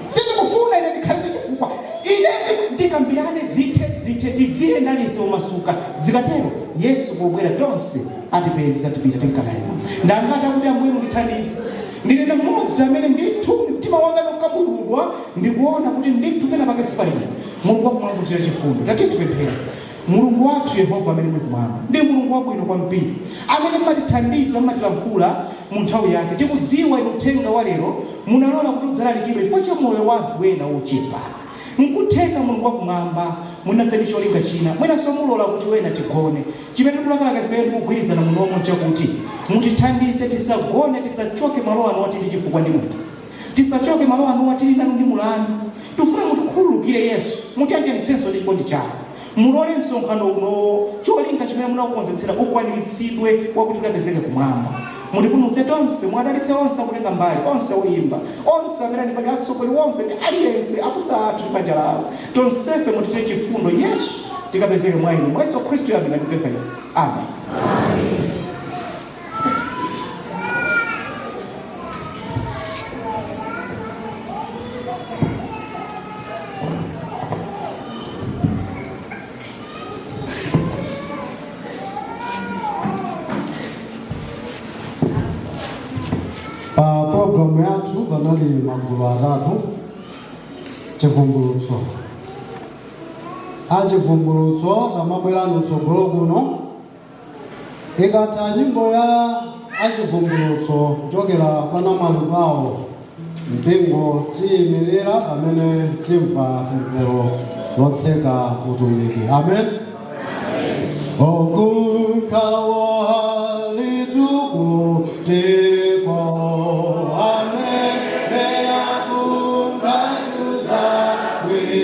sindikufuna ine ndikhale ndi chifukwa. Ine ndikambirane, zithe, zithe, tidziyenda lise umasuka. Zikatero Yesu pobwera tonse atipeza tipita tinkanayo. Ndangati akuti Ambuye mundithandize, ndinene mmodzi amene ndithu mtima wanga ndikukambuludwa, ndikuona kuti ndithu pena pake sipali bwino. Mulungu wakumwamba kuchita chifundo. Tatiye tipemphere. Mulungu wathu Yehova amene muli kumwamba, ndi Mulungu wabwino kwambiri amene mmatithandiza, mmatilankhula mu nthawi yake. Tikudziwa inu uthenga wa lero munalola kuti udzalalikidwe chifukwa cha moyo wa anthu ena ochepa. Nkutheka Mulungu wakumwamba munafe ndi cholinga china, mwinanso mulola kuti wena tigone. Chimene tikulakalaka ifeyo ndikugwirizana munomo chakuti mutithandize tisagone, tisachoke malo ano tili chifukwa ndi munthu, tisachoke malo anuwa tili nanu ndi mulandu. Tifuna mutikhululukire Yesu, mutiyanjanitsenso ndi chikondi chanu. Mulole msonkhano uno cholinga chimene munaukonzetsera ukwaniritsidwe, wakuti tikapezeke kumwamba. Mutipulumutse tonse, mwadalitse onse akutenga mbali, onse oyimba, onse amene ali pali, atsogoleri onse ndi aliyense, abusa athu ndi banja lawo. Tonsefe mutichitire chifundo Yesu, tikapezeke mwa inu. Mwa Yesu Khristu yamene ndikupempha izi, amen. Pa pologalamu yathu panali magulu atatu. Chivumbulutso, achivumbulutso tamabwerani kutsogolo kuno. Ikatha nyimbo ya achivumbulutso kuchokera kwa namwali kwawo, mpingo tiyimirira pamene timva pemphero lotseka utumiki. Amen. Okunkawo halitukutiko amene yakungatuza bwino.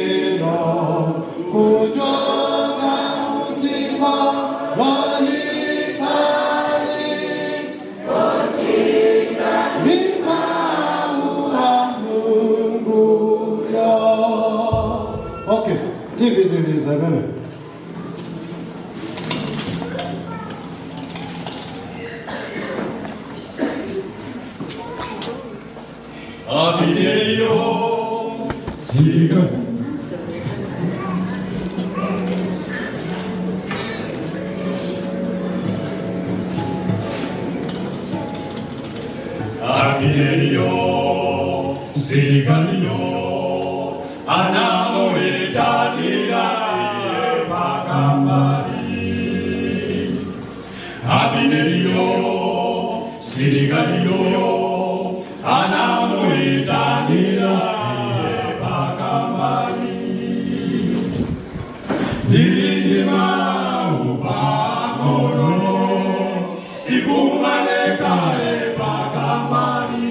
Tipitiliza imene. Abidelio, siga. Abidelio, Sirigalio, anamuitanira iye pakambali. Abidelio, Sirigalio, anamuitanira iye pakambali. Ndilindima upangono, tikumane kale pakambali.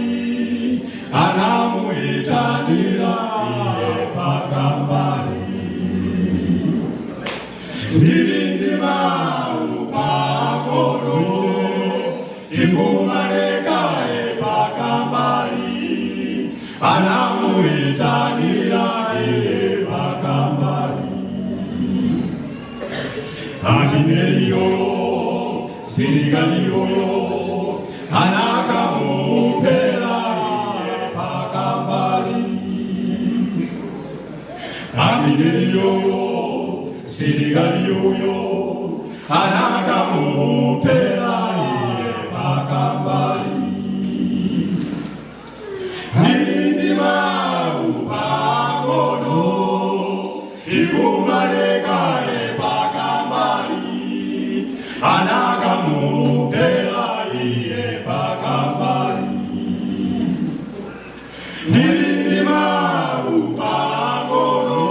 Anamuitanira iye pakambali. Ndilindima upangono, tikumane kale pakambali. Anamuitanira iye pakambali. Abinelio, Sirigalio, anakamupela iye pakambali. Abinelio, Sirigalio, anakamupela iye pakambali. Nilindima upangono, tikumane kale pakambali. Anakamupela iye pakambali. Nilindima upangono,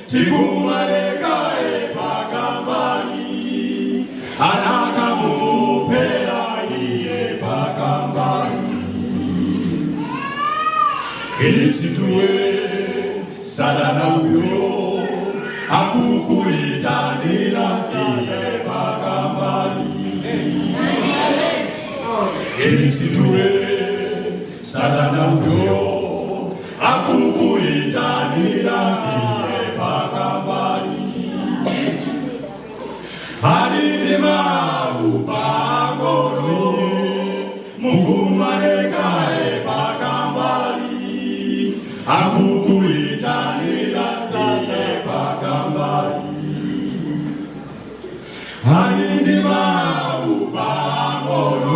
tikumane kale pakambali. Anakamupela iye pakambali. Kristuwe sadana uyo akukuitanira iye pakambali. Kristuwe sadana uyo akukuitanira iye pakambali. Alilima upangono, mukumane kale pakambali. Akukuitanira iye pakambali. Alindima upangono,